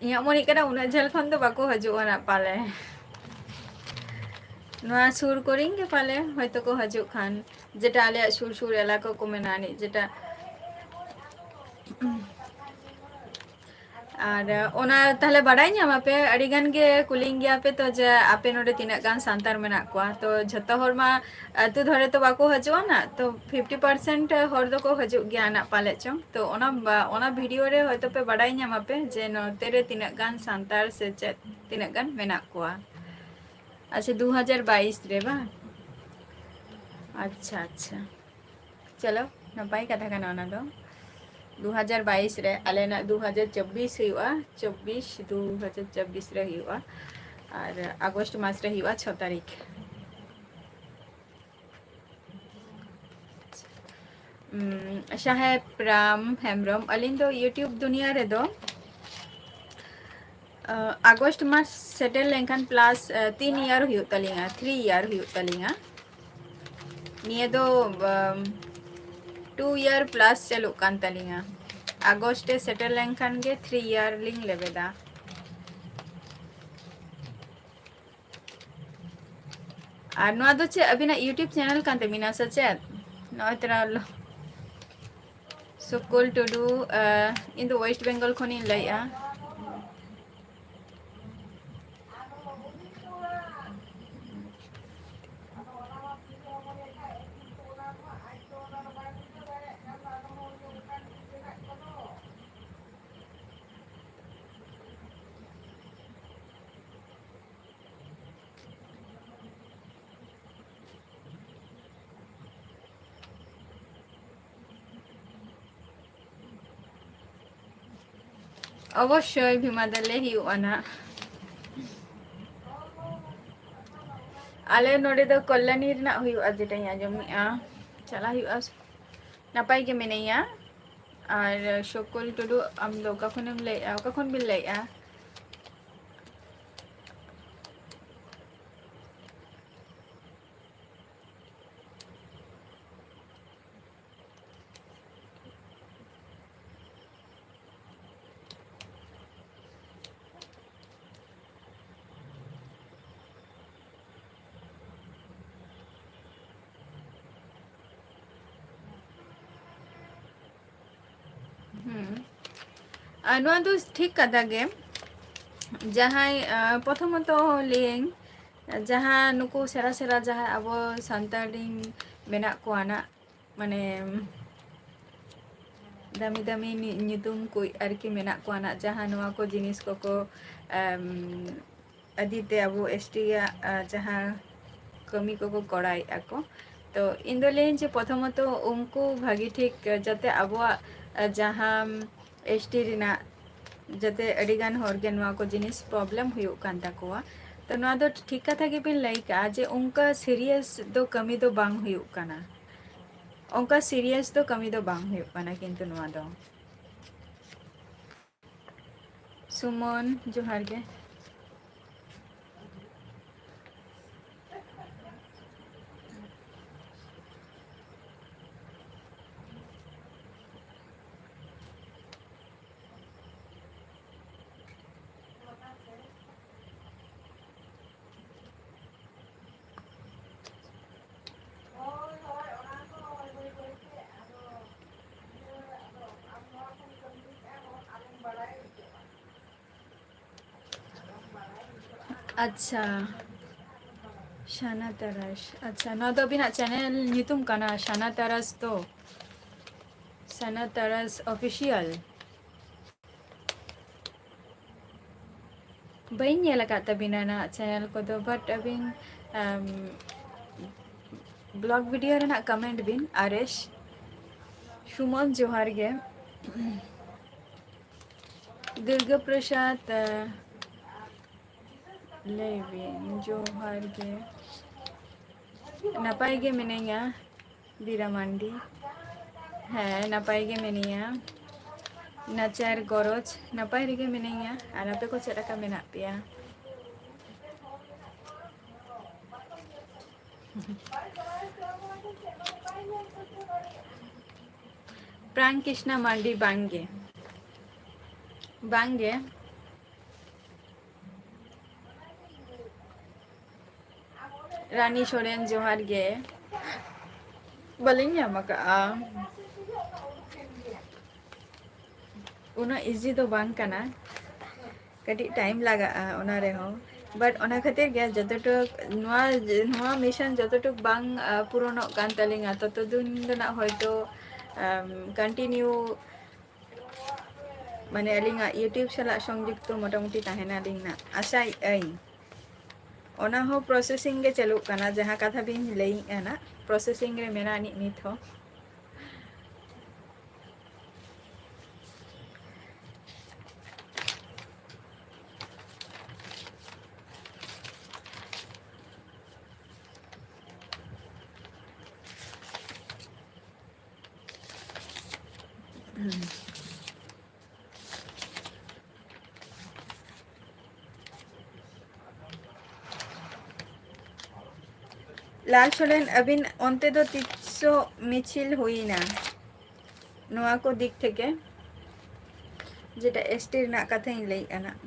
ᱤᱧᱟᱹᱜ ᱢᱚᱱᱮᱜ ᱠᱟᱱᱟ ᱩᱱᱟᱹᱜ ᱡᱷᱟᱹᱞ ᱠᱷᱚᱱ ᱫᱚ ᱵᱟᱠᱚ ᱦᱤᱡᱩᱜᱼᱟ ᱱᱟᱜ ᱯᱟᱞᱮ᱾ ᱱᱚᱣᱟ ᱥᱩᱨ ᱠᱚᱨᱮᱧ ᱜᱮ ᱯᱟᱞᱮ ᱦᱚᱭᱛᱳ ᱠᱚ ᱦᱤᱡᱩᱜ ᱠᱷᱟᱱ, ᱡᱮᱴᱟ ᱟᱞᱮᱭᱟᱜ ᱥᱩᱨ ᱥᱩᱨ ᱮᱞᱟᱠᱟ ᱠᱚ ᱢᱮᱱᱟᱜᱼᱟ ᱟᱹᱱᱤᱡ, ᱡᱮᱴᱟ᱾ ᱟᱨ ᱚᱱᱟ ᱛᱟᱦᱞᱮ ᱵᱟᱰᱟᱭ ᱧᱟᱢ ᱟᱯᱮ, ᱟᱹᱰᱤ ᱜᱟᱱ ᱜᱮ ᱠᱩᱞᱤᱧ ᱜᱮᱭᱟ ᱯᱮ ᱛᱚ, ᱡᱮ ᱟᱯᱮ ᱱᱚᱰᱮ ᱛᱤᱱᱟᱹᱜ ᱜᱟᱱ ᱥᱟᱱᱛᱟᱲ ᱢᱮᱱᱟᱜ ᱠᱚᱣᱟ, ᱛᱚ ᱡᱷᱚᱛᱚ ᱦᱚᱲ ᱢᱟ ᱟᱹᱛᱩ ᱫᱷᱚᱨᱮ ᱛᱚ ᱵᱟᱠᱚ ᱦᱤᱡᱩᱜᱼᱟ ᱱᱟᱜ, ᱛᱚ fifty percent ᱦᱚᱲ ᱫᱚᱠᱚ ᱦᱤᱡᱩᱜ ᱜᱮᱭᱟ ᱱᱟᱜ ᱯᱟᱞᱮᱫ ᱪᱚᱝ᱾ ᱛᱚ ᱚᱱᱟ ᱵᱟ-, ᱚᱱᱟ ᱵᱷᱤᱰᱤᱭᱳ ᱨᱮ ᱦᱚᱭᱛᱳ ᱯᱮ ᱵᱟᱰᱟᱭ ᱧᱟᱢ ᱟᱯᱮ ᱡᱮ ᱱᱚᱛᱮ ᱨᱮ ᱛᱤᱱᱟᱹᱜ ᱜᱟᱱ ᱥᱟᱱᱛᱟᱲ ᱥᱮ ᱪᱮᱫ ᱛᱤᱱᱟᱹᱜ ᱜᱟᱱ ᱢᱮᱱᱟᱜ ᱠᱚᱣᱟ᱾ ᱟᱪᱪᱷᱟ, ᱫᱩ ᱦᱟᱡᱟᱨ ᱵᱟᱭᱤᱥ ᱨᱮ ᱵᱟᱝ? ᱟᱪᱪᱷᱟ, ᱟᱪᱪᱷᱟ, ᱪᱚᱞᱚ, ᱱᱟᱯᱟᱭ ᱠᱟᱛᱷᱟ ᱠᱟᱱᱟ ᱚᱱᱟ ᱫᱚ᱾ ᱫᱩ ᱦᱟᱡᱟᱨ ᱵᱟᱭᱤᱥ ᱨᱮ, ᱟᱞᱮᱱᱟᱜ ᱫᱩ ᱦᱟᱡᱟᱨ ᱪᱚᱵᱵᱤᱥ ᱦᱩᱭᱩᱜᱼᱟ, ᱪᱚᱵᱵᱤᱥ ᱫᱩ ᱦᱟᱡᱟᱨ ᱪᱚᱵᱵᱤᱥ ᱨᱮ ᱦᱩᱭᱩᱜᱼᱟ, ᱟᱨ ᱟᱜᱚᱥᱴ ᱢᱟᱥ ᱨᱮ ᱦᱩᱭᱩᱜᱼᱟ, ᱪᱷᱚ ᱛᱟᱹᱨᱤᱠᱷ᱾ ᱩᱢ, ᱥᱟᱦᱮᱵ ᱨᱟᱢ ᱦᱮᱢᱵᱨᱚᱢ, ᱟᱹᱞᱤᱧ ᱫᱚ YouTube ᱫᱩᱱᱤᱭᱟᱹ ᱨᱮᱫᱚ, ᱟᱸ, ᱟᱜᱚᱥᱴ ᱢᱟᱥ ᱥᱮᱴᱮᱨ ᱞᱮᱱᱠᱷᱟᱱ plus, ᱟᱸ, ᱛᱤᱱ year ᱦᱩᱭᱩᱜ ᱛᱟᱹᱞᱤᱧᱟ, three year ᱦᱩᱭᱩᱜ ᱛᱟᱹᱞᱤᱧᱟ᱾ ᱱᱤᱭᱟᱹ ᱫᱚ, ᱟᱢ, two year plus ᱪᱟᱹᱞᱩᱜ ᱠᱟᱱ ᱛᱟᱹᱞᱤᱧᱟ᱾ ᱟᱜᱚᱥᱴ ᱨᱮ ᱥᱮᱴᱮᱨ ᱞᱮᱱᱠᱷᱟᱱ ᱜᱮ three year ᱞᱤᱧ ᱞᱮᱵᱮᱫᱟ᱾ ᱟᱨ ᱱᱚᱣᱟ ᱫᱚ ᱪᱮᱫ ᱟᱹᱵᱤᱱᱟᱜ YouTube channel ᱠᱟᱱ ᱛᱟᱹᱵᱤᱱᱟ ᱥᱮ ᱪᱮᱫ? ᱱᱚᱜᱼᱚᱭ ᱛᱚᱨᱟ ᱞᱚ-, ᱥᱩᱠᱩᱞ ᱴᱩᱰᱩ, ᱟᱸ, ᱤᱧ ᱫᱚ West Bengal ᱠᱷᱚᱱᱤᱧ ᱞᱟᱹᱭᱮᱜᱼᱟ᱾ ᱚᱵᱚᱥᱥᱳᱭ ᱵᱷᱤᱢᱟ ᱫᱟ ᱞᱟᱹᱭ ᱦᱩᱭᱩᱜᱼᱟ ᱱᱟᱜ᱾ ᱟᱞᱮ ᱱᱚᱰᱮ ᱫᱚ ᱠᱚᱞᱞᱟᱱᱤ ᱨᱮᱱᱟᱜ ᱦᱩᱭᱩᱜᱼᱟ, ᱡᱮᱴᱟᱧ ᱟᱸᱡᱚᱢᱮᱜᱼᱟ᱾ ᱪᱟᱞᱟᱜ ᱦᱩᱭᱩᱜᱼᱟ᱾ ᱱᱟᱯᱟᱭ ᱜᱮ ᱢᱤᱱᱟᱹᱧᱟ᱾ ᱟᱨ ᱥᱚᱠᱩᱞ ᱴᱩᱰᱩ, ᱟᱢ ᱫᱚ ᱚᱠᱟ ᱠᱷᱚᱱᱮᱢ ᱞᱟᱹᱭᱮᱜᱼᱟ? ᱚᱠᱟ ᱠᱷᱚᱱ ᱵᱤᱱ ᱞᱟᱹᱭᱮᱜᱼᱟ? ᱦᱩᱸ᱾ ᱟᱨ ᱱᱚᱣᱟ ᱫᱚ ᱴᱷᱤᱠ ᱠᱟᱛᱷᱟ ᱜᱮ᱾ ᱡᱟᱦᱟᱸᱭ, ᱟᱸ, ᱯᱨᱚᱛᱷᱚᱢᱚᱛᱚ ᱞᱟᱹᱭᱟᱹᱧ, ᱡᱟᱦᱟᱸ ᱱᱩᱠᱩ ᱥᱮᱬᱟ ᱥᱮᱬᱟ ᱡᱟᱦᱟᱸ ᱟᱵᱚ ᱥᱟᱱᱛᱟᱲ ᱨᱤᱱ ᱢᱮᱱᱟᱜ ᱠᱚᱣᱟ ᱱᱟᱜ, ᱢᱟᱱᱮ, ᱫᱟᱹᱢᱤ ᱫᱟᱹᱢᱤ ᱧᱩ-, ᱧᱩᱛᱩᱢ ᱠᱚ ᱟᱨᱠᱤ ᱢᱮᱱᱟᱜ ᱠᱚᱣᱟ ᱱᱟᱜ, ᱡᱟᱦᱟᱸ ᱱᱚᱣᱟ ᱠᱚ ᱡᱤᱱᱤᱥ ᱠᱚᱠᱚ, ᱮᱢ, ᱟᱹᱫᱤ ᱛᱮ ᱟᱵᱚ ᱮᱥ ᱴᱤ ᱭᱟᱜ, ᱟ, ᱡᱟᱦᱟᱸ ᱠᱟᱹᱢᱤ ᱠᱚᱠᱚ ᱠᱚᱨᱟᱣᱮᱫᱼᱟ ᱠᱚ᱾ ᱛᱚ ᱤᱧ ᱫᱚ ᱞᱟᱹᱭᱟᱹᱧ ᱡᱮ ᱯᱨᱚᱛᱷᱚᱢᱚᱛᱚ ᱩᱱᱠᱩ ᱵᱷᱟᱹᱜᱤ ᱴᱷᱤᱠ ᱡᱟᱛᱮ ᱟᱵᱚᱣᱟᱜ, ᱟ, ᱡᱟᱦᱟᱸ ᱮᱥ ᱴᱤ ᱨᱮᱱᱟᱜ ᱡᱟᱛᱮ ᱟᱹᱰᱤ ᱜᱟᱱ ᱦᱚᱲ ᱜᱮ ᱱᱚᱣᱟ ᱠᱚ ᱡᱤᱱᱤᱥ problem ᱦᱩᱭᱩᱜ ᱠᱟᱱ ᱛᱟᱠᱚᱣᱟ᱾ ᱛᱚ ᱱᱚᱣᱟ ᱫᱚ ᱴᱷᱤᱠ ᱠᱟᱛᱷᱟ ᱜᱮᱵᱤᱱ ᱞᱟᱹᱭ ᱠᱟᱜᱼᱟ ᱡᱮ ᱚᱱᱠᱟ serious ᱫᱚ ᱠᱟᱹᱢᱤ ᱫᱚ ᱵᱟᱝ ᱦᱩᱭᱩᱜ ᱠᱟᱱᱟ᱾ ᱚᱱᱠᱟ serious ᱫᱚ ᱠᱟᱹᱢᱤ ᱫᱚ ᱵᱟᱝ ᱦᱩᱭᱩᱜ ᱠᱟᱱᱟ ᱠᱤᱱᱛᱩ ᱱᱚᱣᱟ ᱫᱚ᱾ ᱥᱩᱢᱚᱱ, ᱡᱚᱦᱟᱨ ᱜᱮ᱾ ᱟᱪᱪᱷᱟ, ᱥᱟᱱᱟ ᱛᱟᱨᱟᱥ᱾ ᱟᱪᱪᱷᱟ, ᱱᱚᱣᱟ ᱫᱚ ᱟᱹᱵᱤᱱᱟᱜ channel ᱧᱩᱛᱩᱢ ᱠᱟᱱᱟ, ᱥᱟᱱᱟ ᱛᱟᱨᱟᱥ ᱛᱚ? ᱥᱟᱱᱟ ᱛᱟᱨᱟᱥ Official᱾ ᱵᱟᱹᱧ ᱧᱮᱞ ᱟᱠᱟᱫ ᱛᱟᱹᱵᱤᱱᱟ ᱱᱟᱜ channel ᱠᱚᱫᱚ, but ᱟᱹᱵᱤᱱ, ᱟᱢ, vlog video ᱨᱮᱱᱟᱜ comment ᱵᱤᱱ, ᱟᱨᱮᱥ᱾ ᱥᱩᱢᱚᱱ, ᱡᱚᱦᱟᱨ ᱜᱮ᱾ ᱫᱩᱨᱜᱟᱹ ᱯᱨᱚᱥᱟᱫᱽ, ᱞᱟᱹᱭ ᱵᱤᱱ᱾ ᱡᱚᱦᱟᱨ ᱜᱮ᱾ ᱱᱟᱯᱟᱭ ᱜᱮ ᱢᱤᱱᱟᱹᱧᱟ, ᱵᱤᱨᱟ ᱢᱟᱱᱰᱤ᱾ ᱦᱮᱸ, ᱱᱟᱯᱟᱭ ᱜᱮ ᱢᱤᱱᱟᱹᱧᱟ᱾ ᱱᱟᱪᱟᱨ ᱜᱚᱨᱚᱡᱽ, ᱱᱟᱯᱟᱭ ᱨᱮᱜᱮ ᱢᱤᱱᱟᱹᱧᱟ᱾ ᱟᱨ ᱟᱯᱮ ᱠᱚ ᱪᱮᱫ ᱞᱮᱠᱟ ᱢᱮᱱᱟᱜ ᱯᱮᱭᱟ? ᱯᱨᱟᱱ ᱠᱤᱥᱱᱟ ᱢᱟᱨᱰᱤ, ᱵᱟᱝᱜᱮ, ᱵᱟᱝᱜᱮ᱾ ᱨᱟᱱᱤ ᱥᱚᱨᱮᱱ, ᱡᱚᱦᱟᱨ ᱜᱮ᱾ ᱵᱟᱹᱞᱤᱧ ᱧᱟᱢ ᱟᱠᱟᱫᱼᱟ᱾ ᱩᱱᱟᱹᱜ ᱤᱡᱤ ᱫᱚ ᱵᱟᱝ ᱠᱟᱱᱟ, ᱠᱟᱹᱴᱤᱡ ᱴᱟᱭᱤᱢ ᱞᱟᱜᱟᱜᱼᱟ ᱚᱱᱟ ᱨᱮᱦᱚᱸ᱾ ᱵᱟᱴ ᱚᱱᱟ ᱠᱷᱟᱹᱛᱤᱨ ᱜᱮ ᱡᱚᱛᱚᱴᱩᱠ ᱱᱚᱣᱟ, ᱱᱚᱣᱟ ᱢᱤᱥᱚᱱ ᱡᱚᱛᱚᱴᱩᱠ ᱵᱟᱝ, ᱟ, ᱯᱩᱨᱚᱱᱚᱜ ᱠᱟᱱ ᱛᱟᱹᱞᱤᱧᱟ, ᱛᱚᱛᱚ ᱫᱤᱱ ᱫᱚ ᱱᱟᱜ ᱦᱚᱭᱛᱳ, ᱟᱢ, ᱠᱚᱱᱴᱤᱱᱤᱭᱩ, ᱢᱟᱱᱮ, ᱟᱹᱞᱤᱧᱟᱜ YouTube ᱥᱟᱞᱟᱜ ᱥᱚᱝᱡᱩᱠᱛᱚ ᱢᱚᱴᱟᱢᱩᱴᱤ ᱛᱟᱦᱮᱱᱟᱞᱤᱧ ᱱᱟᱜ, ᱟᱥᱟᱭᱮᱫ ᱟᱹᱧ᱾ ᱚᱱᱟ ᱦᱚᱸ ᱯᱨᱚᱥᱮᱥᱤᱝ ᱜᱮ ᱪᱟᱹᱞᱩᱜ ᱠᱟᱱᱟ, ᱡᱟᱦᱟᱸ ᱠᱟᱛᱷᱟ ᱵᱤᱱ ᱞᱟᱹᱭᱮᱫᱼᱟ ᱱᱟᱜ, ᱯᱨᱚᱥᱮᱥᱤᱝ ᱨᱮ ᱢᱮᱱᱟᱜ ᱟᱹᱱᱤᱡ ᱱᱤᱛ ᱦᱚᱸ᱾ ᱞᱟᱞ ᱥᱚᱨᱮᱱ, ᱟᱹᱵᱤᱱ ᱚᱱᱛᱮ ᱫᱚ ᱛᱤᱥᱚᱜ ᱢᱤᱪᱷᱤᱞ ᱦᱩᱭᱱᱟ ᱱᱚᱣᱟ ᱠᱚ ᱫᱤᱠ ᱛᱷᱮᱠᱮ, ᱡᱮᱴᱟ ᱮᱥ ᱴᱤ ᱨᱮᱱᱟᱜ ᱠᱟᱛᱷᱟᱧ ᱞᱟᱹᱭᱮᱫᱼᱟ ᱱᱟᱜ?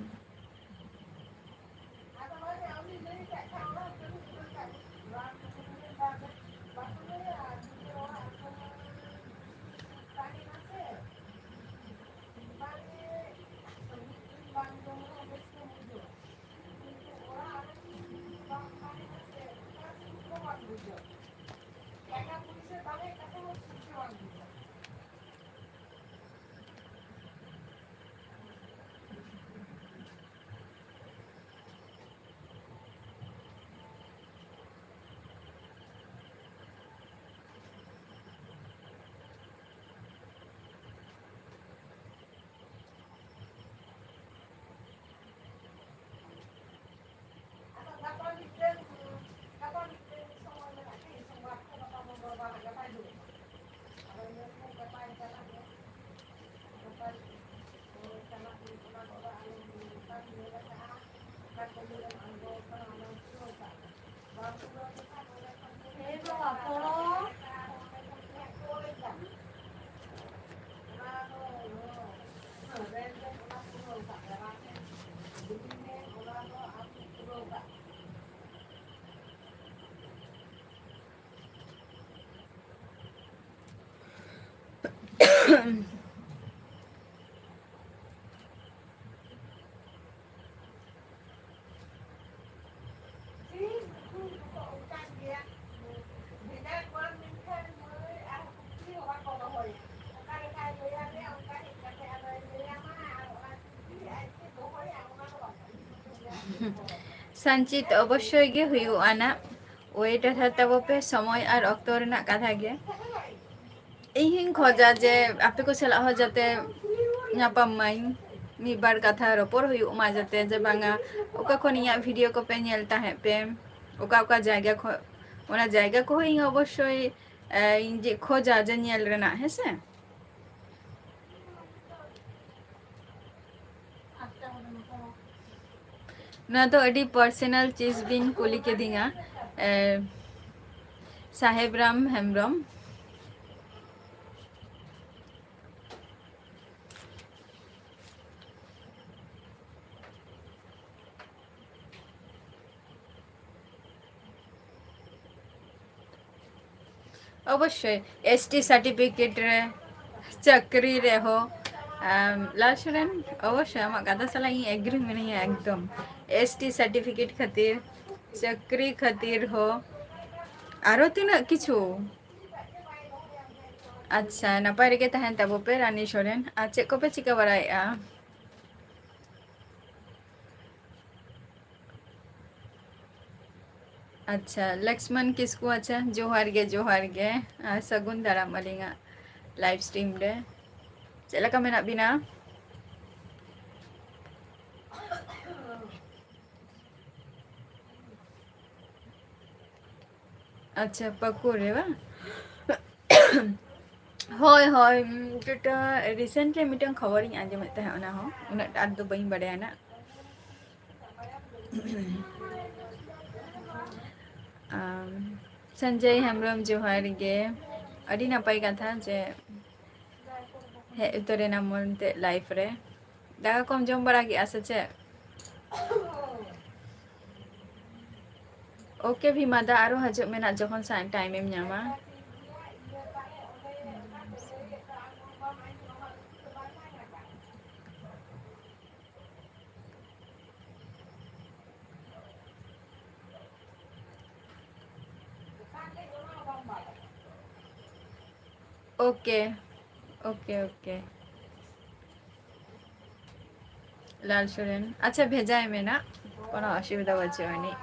ᱥᱟᱱᱪᱤᱛ ᱚᱵᱚᱥᱥᱳᱭ ᱜᱮ ᱦᱩᱭᱩᱜᱼᱟ ᱱᱟᱜ᱾ Wait ᱦᱟᱛᱟᱲ ᱛᱟᱵᱚ ᱯᱮ, ᱥᱚᱢᱚᱭ ᱟᱨ ᱚᱠᱛᱚ ᱨᱮᱱᱟᱜ ᱠᱟᱛᱷᱟ ᱜᱮ᱾ ᱤᱧ ᱦᱚᱸᱧ ᱠᱷᱚᱡᱟ ᱡᱮ ᱟᱯᱮ ᱠᱚ ᱥᱟᱞᱟᱜ ᱦᱚᱸ ᱡᱟᱛᱮ ᱧᱟᱯᱟᱢ ᱢᱟᱹᱧ ᱢᱤᱫ ᱵᱟᱨ ᱠᱟᱛᱷᱟ ᱨᱚᱯᱚᱲ ᱦᱩᱭᱩᱜ ᱢᱟ, ᱡᱟᱛᱮ ᱡᱮ ᱵᱟᱝᱟ ᱚᱠᱟ ᱠᱷᱚᱱ ᱤᱧᱟᱹᱜ video ᱠᱚᱯᱮ ᱧᱮᱞ ᱛᱟᱦᱮᱸᱫ ᱯᱮ, ᱚᱠᱟ ᱚᱠᱟ ᱡᱟᱭᱜᱟ ᱠᱷᱚᱱ, ᱚᱱᱟ ᱡᱟᱭᱜᱟ ᱠᱚᱦᱚᱸ ᱤᱧ ᱚᱵᱚᱥᱥᱳᱭ, ᱮ, ᱤᱧ ᱡᱮ ᱠᱷᱚᱡᱟ ᱡᱮ ᱧᱮᱞ ᱨᱮᱱᱟᱜ, ᱦᱮᱸ ᱥᱮ᱾ ᱱᱚᱣᱟ ᱫᱚ ᱟᱹᱰᱤ personal ᱪᱤᱡᱽ ᱵᱤᱱ ᱠᱩᱞᱤ ᱠᱤᱫᱤᱧᱟ, ᱮ, ᱥᱟᱦᱮᱵ ᱨᱟᱢ ᱦᱮᱢᱵᱨᱚᱢ᱾ ᱚᱵᱚᱥᱥᱳᱭ, S T certificate ᱨᱮ, ᱪᱟᱹᱠᱨᱤ ᱨᱮᱦᱚᱸ, ᱟᱢ, ᱞᱟᱞ ᱥᱚᱨᱮᱱ, ᱚᱵᱚᱥᱥᱳᱭ ᱟᱢᱟᱜ ᱠᱟᱛᱷᱟ ᱥᱟᱞᱟᱜ ᱤᱧ agree ᱢᱤᱱᱟᱹᱧᱟ ᱮᱠᱫᱚᱢ᱾ S T certificate ᱠᱷᱟᱹᱛᱤᱨ, ᱪᱟᱹᱠᱨᱤ ᱠᱷᱟᱹᱛᱤᱨ ᱦᱚᱸ, ᱟᱨᱚ ᱛᱤᱱᱟᱹᱜ ᱠᱤᱪᱷᱩ᱾ ᱟᱪᱪᱷᱟ, ᱱᱟᱯᱟᱭ ᱨᱮᱜᱮ ᱛᱟᱦᱮᱱ ᱛᱟᱵᱚ ᱯᱮ ᱨᱟᱱᱤ ᱥᱚᱨᱮᱱ᱾ ᱟᱨ ᱪᱮᱫ ᱠᱚᱯᱮ ᱪᱤᱠᱟᱹ ᱵᱟᱲᱟᱭᱮᱫᱼᱟ? ᱟᱪᱪᱷᱟ, ᱞᱚᱠᱥᱢᱚᱱ ᱠᱤᱥᱠᱩ, ᱟᱪᱪᱷᱟ, ᱡᱚᱦᱟᱨ ᱜᱮ, ᱡᱚᱦᱟᱨ ᱜᱮ, ᱟᱨ ᱥᱟᱹᱜᱩᱱ ᱫᱟᱨᱟᱢ ᱟᱹᱞᱤᱧᱟᱜ live stream ᱨᱮ᱾ ᱪᱮᱫ ᱞᱮᱠᱟ ᱢᱮᱱᱟᱜ ᱵᱤᱱᱟ? ᱟᱪᱪᱷᱟ, ᱯᱟᱹᱠᱩᱲ ᱨᱮ ᱵᱟᱝ? ᱦᱳᱭ, ᱦᱳᱭ, ᱩᱢ, ᱢᱤᱫᱴᱟᱝ recently ᱢᱤᱫᱴᱟᱝ ᱠᱷᱚᱵᱚᱨᱤᱧ ᱟᱸᱡᱚᱢᱮᱫ ᱛᱟᱦᱮᱸᱫ, ᱚᱱᱟ ᱦᱚᱸ ᱩᱱᱟᱹᱜ ᱴᱟ ᱫᱚ ᱵᱟᱹᱧ ᱵᱟᱲᱟᱭᱟ ᱱᱟᱜ᱾ ᱟᱢ, ᱥᱚᱧᱡᱚᱭ ᱦᱮᱢᱵᱨᱚᱢ, ᱡᱚᱦᱟᱨ ᱜᱮ᱾ ᱟᱹᱰᱤ ᱱᱟᱯᱟᱭ ᱠᱟᱛᱷᱟ ᱡᱮ ᱦᱮᱡ ᱩᱛᱟᱹᱨᱮᱱᱟ ᱢᱚᱱᱛᱮ live ᱨᱮ᱾ ᱫᱟᱠᱟ ᱠᱚᱢ ᱡᱚᱢ ᱵᱟᱲᱟ ᱠᱮᱜᱼᱟ ᱥᱮ ᱪᱮᱫ? OK ᱵᱷᱤᱢᱟ ᱫᱟ, ᱟᱨᱚ ᱦᱤᱡᱩᱜ ᱢᱮ ᱱᱟᱜ ᱡᱚᱠᱷᱚᱱ ᱥᱟ-, time ᱮᱢ ᱧᱟᱢᱟ᱾ OK, OK, OK. ᱞᱟᱞ ᱥᱚᱨᱮᱱ, ᱟᱪᱪᱷᱟ, ᱵᱷᱮᱡᱟᱭ ᱢᱮ ᱱᱟᱜ, ᱠᱳᱱᱳ ᱚᱥᱩᱵᱤᱫᱷᱟ ᱵᱟᱹᱪᱩᱜ ᱟᱹᱱᱤᱡ᱾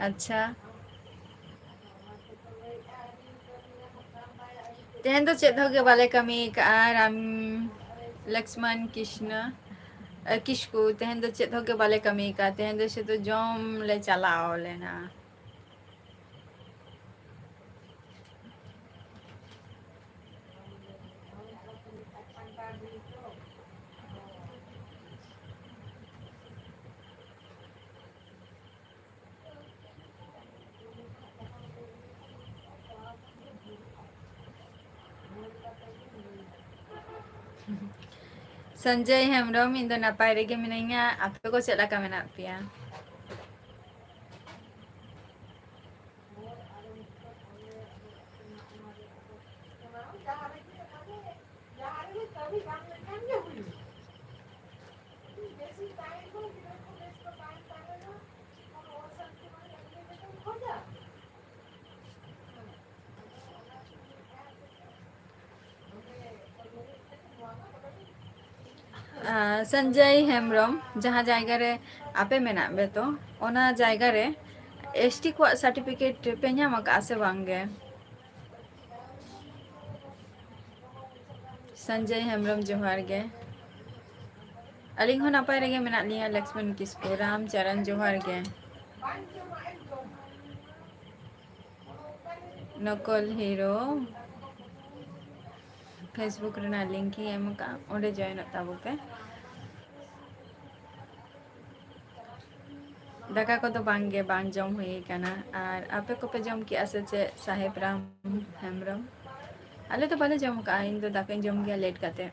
ᱟᱪᱪᱷᱟ, ᱛᱮᱦᱮᱧ ᱫᱚ ᱪᱮᱫ ᱦᱚᱸ ᱜᱮ ᱵᱟᱞᱮ ᱠᱟᱹᱢᱤ ᱠᱟᱜᱼᱟ᱾ ᱨᱟᱢ ᱞᱚᱠᱥᱢᱚᱱ ᱠᱨᱤᱥᱱᱟ, ᱮ, ᱠᱤᱥᱠᱩ, ᱛᱮᱦᱮᱧ ᱫᱚ ᱪᱮᱫ ᱦᱚᱸ ᱜᱮ ᱵᱟᱞᱮ ᱠᱟᱹᱢᱤ ᱠᱟᱜᱼᱟ᱾ ᱛᱮᱦᱮᱧ ᱫᱚ ᱥᱩᱫᱷᱩ ᱡᱚᱢ ᱞᱮ ᱪᱟᱞᱟᱣ ᱞᱮᱱᱟ᱾ ᱥᱚᱧᱡᱚᱭ ᱦᱮᱢᱵᱨᱚᱢ, ᱤᱧ ᱫᱚ ᱱᱟᱯᱟᱭ ᱨᱮᱜᱮ ᱢᱤᱱᱟᱹᱧᱟ, ᱟᱯᱮ ᱠᱚ ᱪᱮᱫ ᱞᱮᱠᱟ ᱢᱮᱱᱟᱜ ᱯᱮᱭᱟ? ᱟᱸ, ᱥᱚᱧᱡᱚᱭ ᱦᱮᱢᱵᱨᱚᱢ, ᱡᱟᱦᱟᱸ ᱡᱟᱭᱜᱟ ᱨᱮ ᱟᱯᱮ ᱢᱮᱱᱟᱜ ᱯᱮ ᱛᱚ, ᱚᱱᱟ ᱡᱟᱭᱜᱟ ᱨᱮ ST ᱠᱚᱣᱟᱜ certificate ᱯᱮ ᱧᱟᱢ ᱟᱠᱟᱫᱼᱟ ᱥᱮ ᱵᱟᱝ ᱜᱮ? ᱥᱚᱧᱡᱚᱭ ᱦᱮᱢᱵᱨᱚᱢ, ᱡᱚᱦᱟᱨ ᱜᱮ᱾ ᱟᱹᱞᱤᱧ ᱦᱚᱸ ᱱᱟᱯᱟᱭ ᱨᱮᱜᱮ ᱢᱮᱱᱟᱜ ᱞᱤᱧᱟ᱾ ᱞᱚᱠᱥᱢᱚᱱ ᱠᱤᱥᱠᱩ, ᱨᱟᱢ ᱪᱚᱨᱚᱱ, ᱡᱚᱦᱟᱨ ᱜᱮ᱾ ᱱᱚᱠᱚᱞ ᱦᱤᱨᱳ Facebook ᱨᱮᱱᱟᱜ link ᱤᱧ ᱮᱢ ᱟᱠᱟᱫᱼᱟ, ᱚᱸᱰᱮ join ᱚᱜ ᱛᱟᱵᱚ ᱯᱮ᱾ ᱫᱟᱠᱟ ᱠᱚᱫᱚ ᱵᱟᱝ ᱜᱮ, ᱵᱟᱝ ᱡᱚᱢ ᱦᱩᱭ ᱟᱠᱟᱱᱟ᱾ ᱟᱨ ᱟᱯᱮ ᱠᱚᱯᱮ ᱡᱚᱢ ᱠᱮᱜᱼᱟ ᱥᱮ ᱪᱮᱫ, ᱥᱟᱦᱮᱵ ᱨᱟᱢ ᱦᱮᱢᱵᱨᱚᱢ? ᱟᱞᱮ ᱫᱚ ᱵᱟᱞᱮ ᱡᱚᱢ ᱠᱟᱜᱼᱟ, ᱤᱧ ᱫᱚ ᱫᱟᱠᱟᱧ ᱡᱚᱢ ᱜᱮᱭᱟ late ᱠᱟᱛᱮ᱾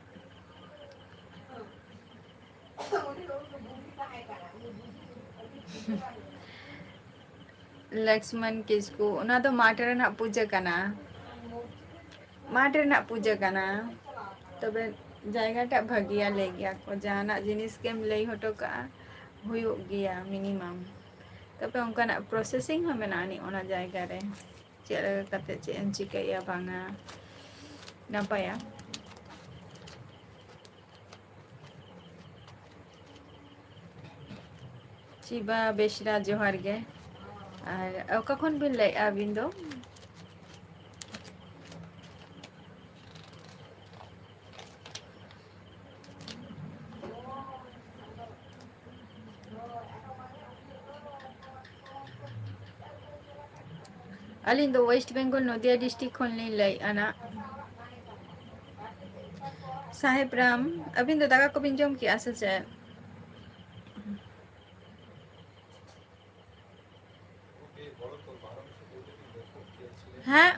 ᱞᱚᱠᱥᱢᱚᱱ ᱠᱤᱥᱠᱩ, ᱚᱱᱟ ᱫᱚ ᱢᱟᱴᱷ ᱨᱮᱱᱟᱜ ᱯᱩᱡᱟᱹ ᱠᱟᱱᱟ, ᱢᱟᱴᱷ ᱨᱮᱱᱟᱜ ᱯᱩᱡᱟᱹ ᱠᱟᱱᱟ᱾ ᱛᱚᱵᱮ ᱡᱟᱭᱜᱟᱴᱟᱜ ᱵᱷᱟᱹᱜᱤᱭᱟ, ᱞᱟᱹᱭ ᱜᱮᱭᱟ ᱠᱚ, ᱡᱟᱦᱟᱱᱟᱜ ᱡᱤᱱᱤᱥ ᱜᱮᱢ ᱞᱟᱹᱭ ᱦᱚᱴᱚ ᱠᱟᱜᱼᱟ, ᱦᱩᱭᱩᱜ ᱜᱮᱭᱟ minimum᱾ ᱛᱚᱵᱮ ᱚᱱᱠᱟᱱᱟᱜ processing ᱦᱚᱸ ᱢᱮᱱᱟᱜᱼᱟ ᱟᱹᱱᱤᱡ ᱚᱱᱟ ᱡᱟᱭᱜᱟ ᱨᱮ, ᱪᱮᱫ ᱞᱮᱠᱟ ᱠᱟᱛᱮ ᱪᱮᱫ ᱮᱢ ᱪᱤᱠᱟᱹᱭᱟ ᱵᱟᱝᱟ, ᱱᱟᱯᱟᱭᱟ᱾ ᱪᱤᱵᱟ ᱵᱮᱥᱨᱟ, ᱡᱚᱦᱟᱨ ᱜᱮ᱾ ᱟᱨ ᱚᱠᱟ ᱠᱷᱚᱱ ᱵᱤᱱ ᱞᱟᱹᱭᱮᱫᱼᱟ ᱟᱹᱵᱤᱱ ᱫᱚ? ᱟᱹᱞᱤᱧ ᱫᱚ West Bengal, ᱱᱚᱫᱤᱭᱟ district ᱠᱷᱚᱱ ᱞᱤᱧ ᱞᱟᱹᱭᱮᱫᱼᱟ ᱱᱟᱜ᱾ ᱥᱟᱦᱮᱵ ᱨᱟᱢ, ᱟᱹᱵᱤᱱ ᱫᱚ ᱫᱟᱠᱟ ᱠᱚᱵᱤᱱ ᱡᱚᱢ ᱠᱮᱜᱼᱟ ᱥᱮ ᱪᱮᱫ? ᱦᱮᱸ,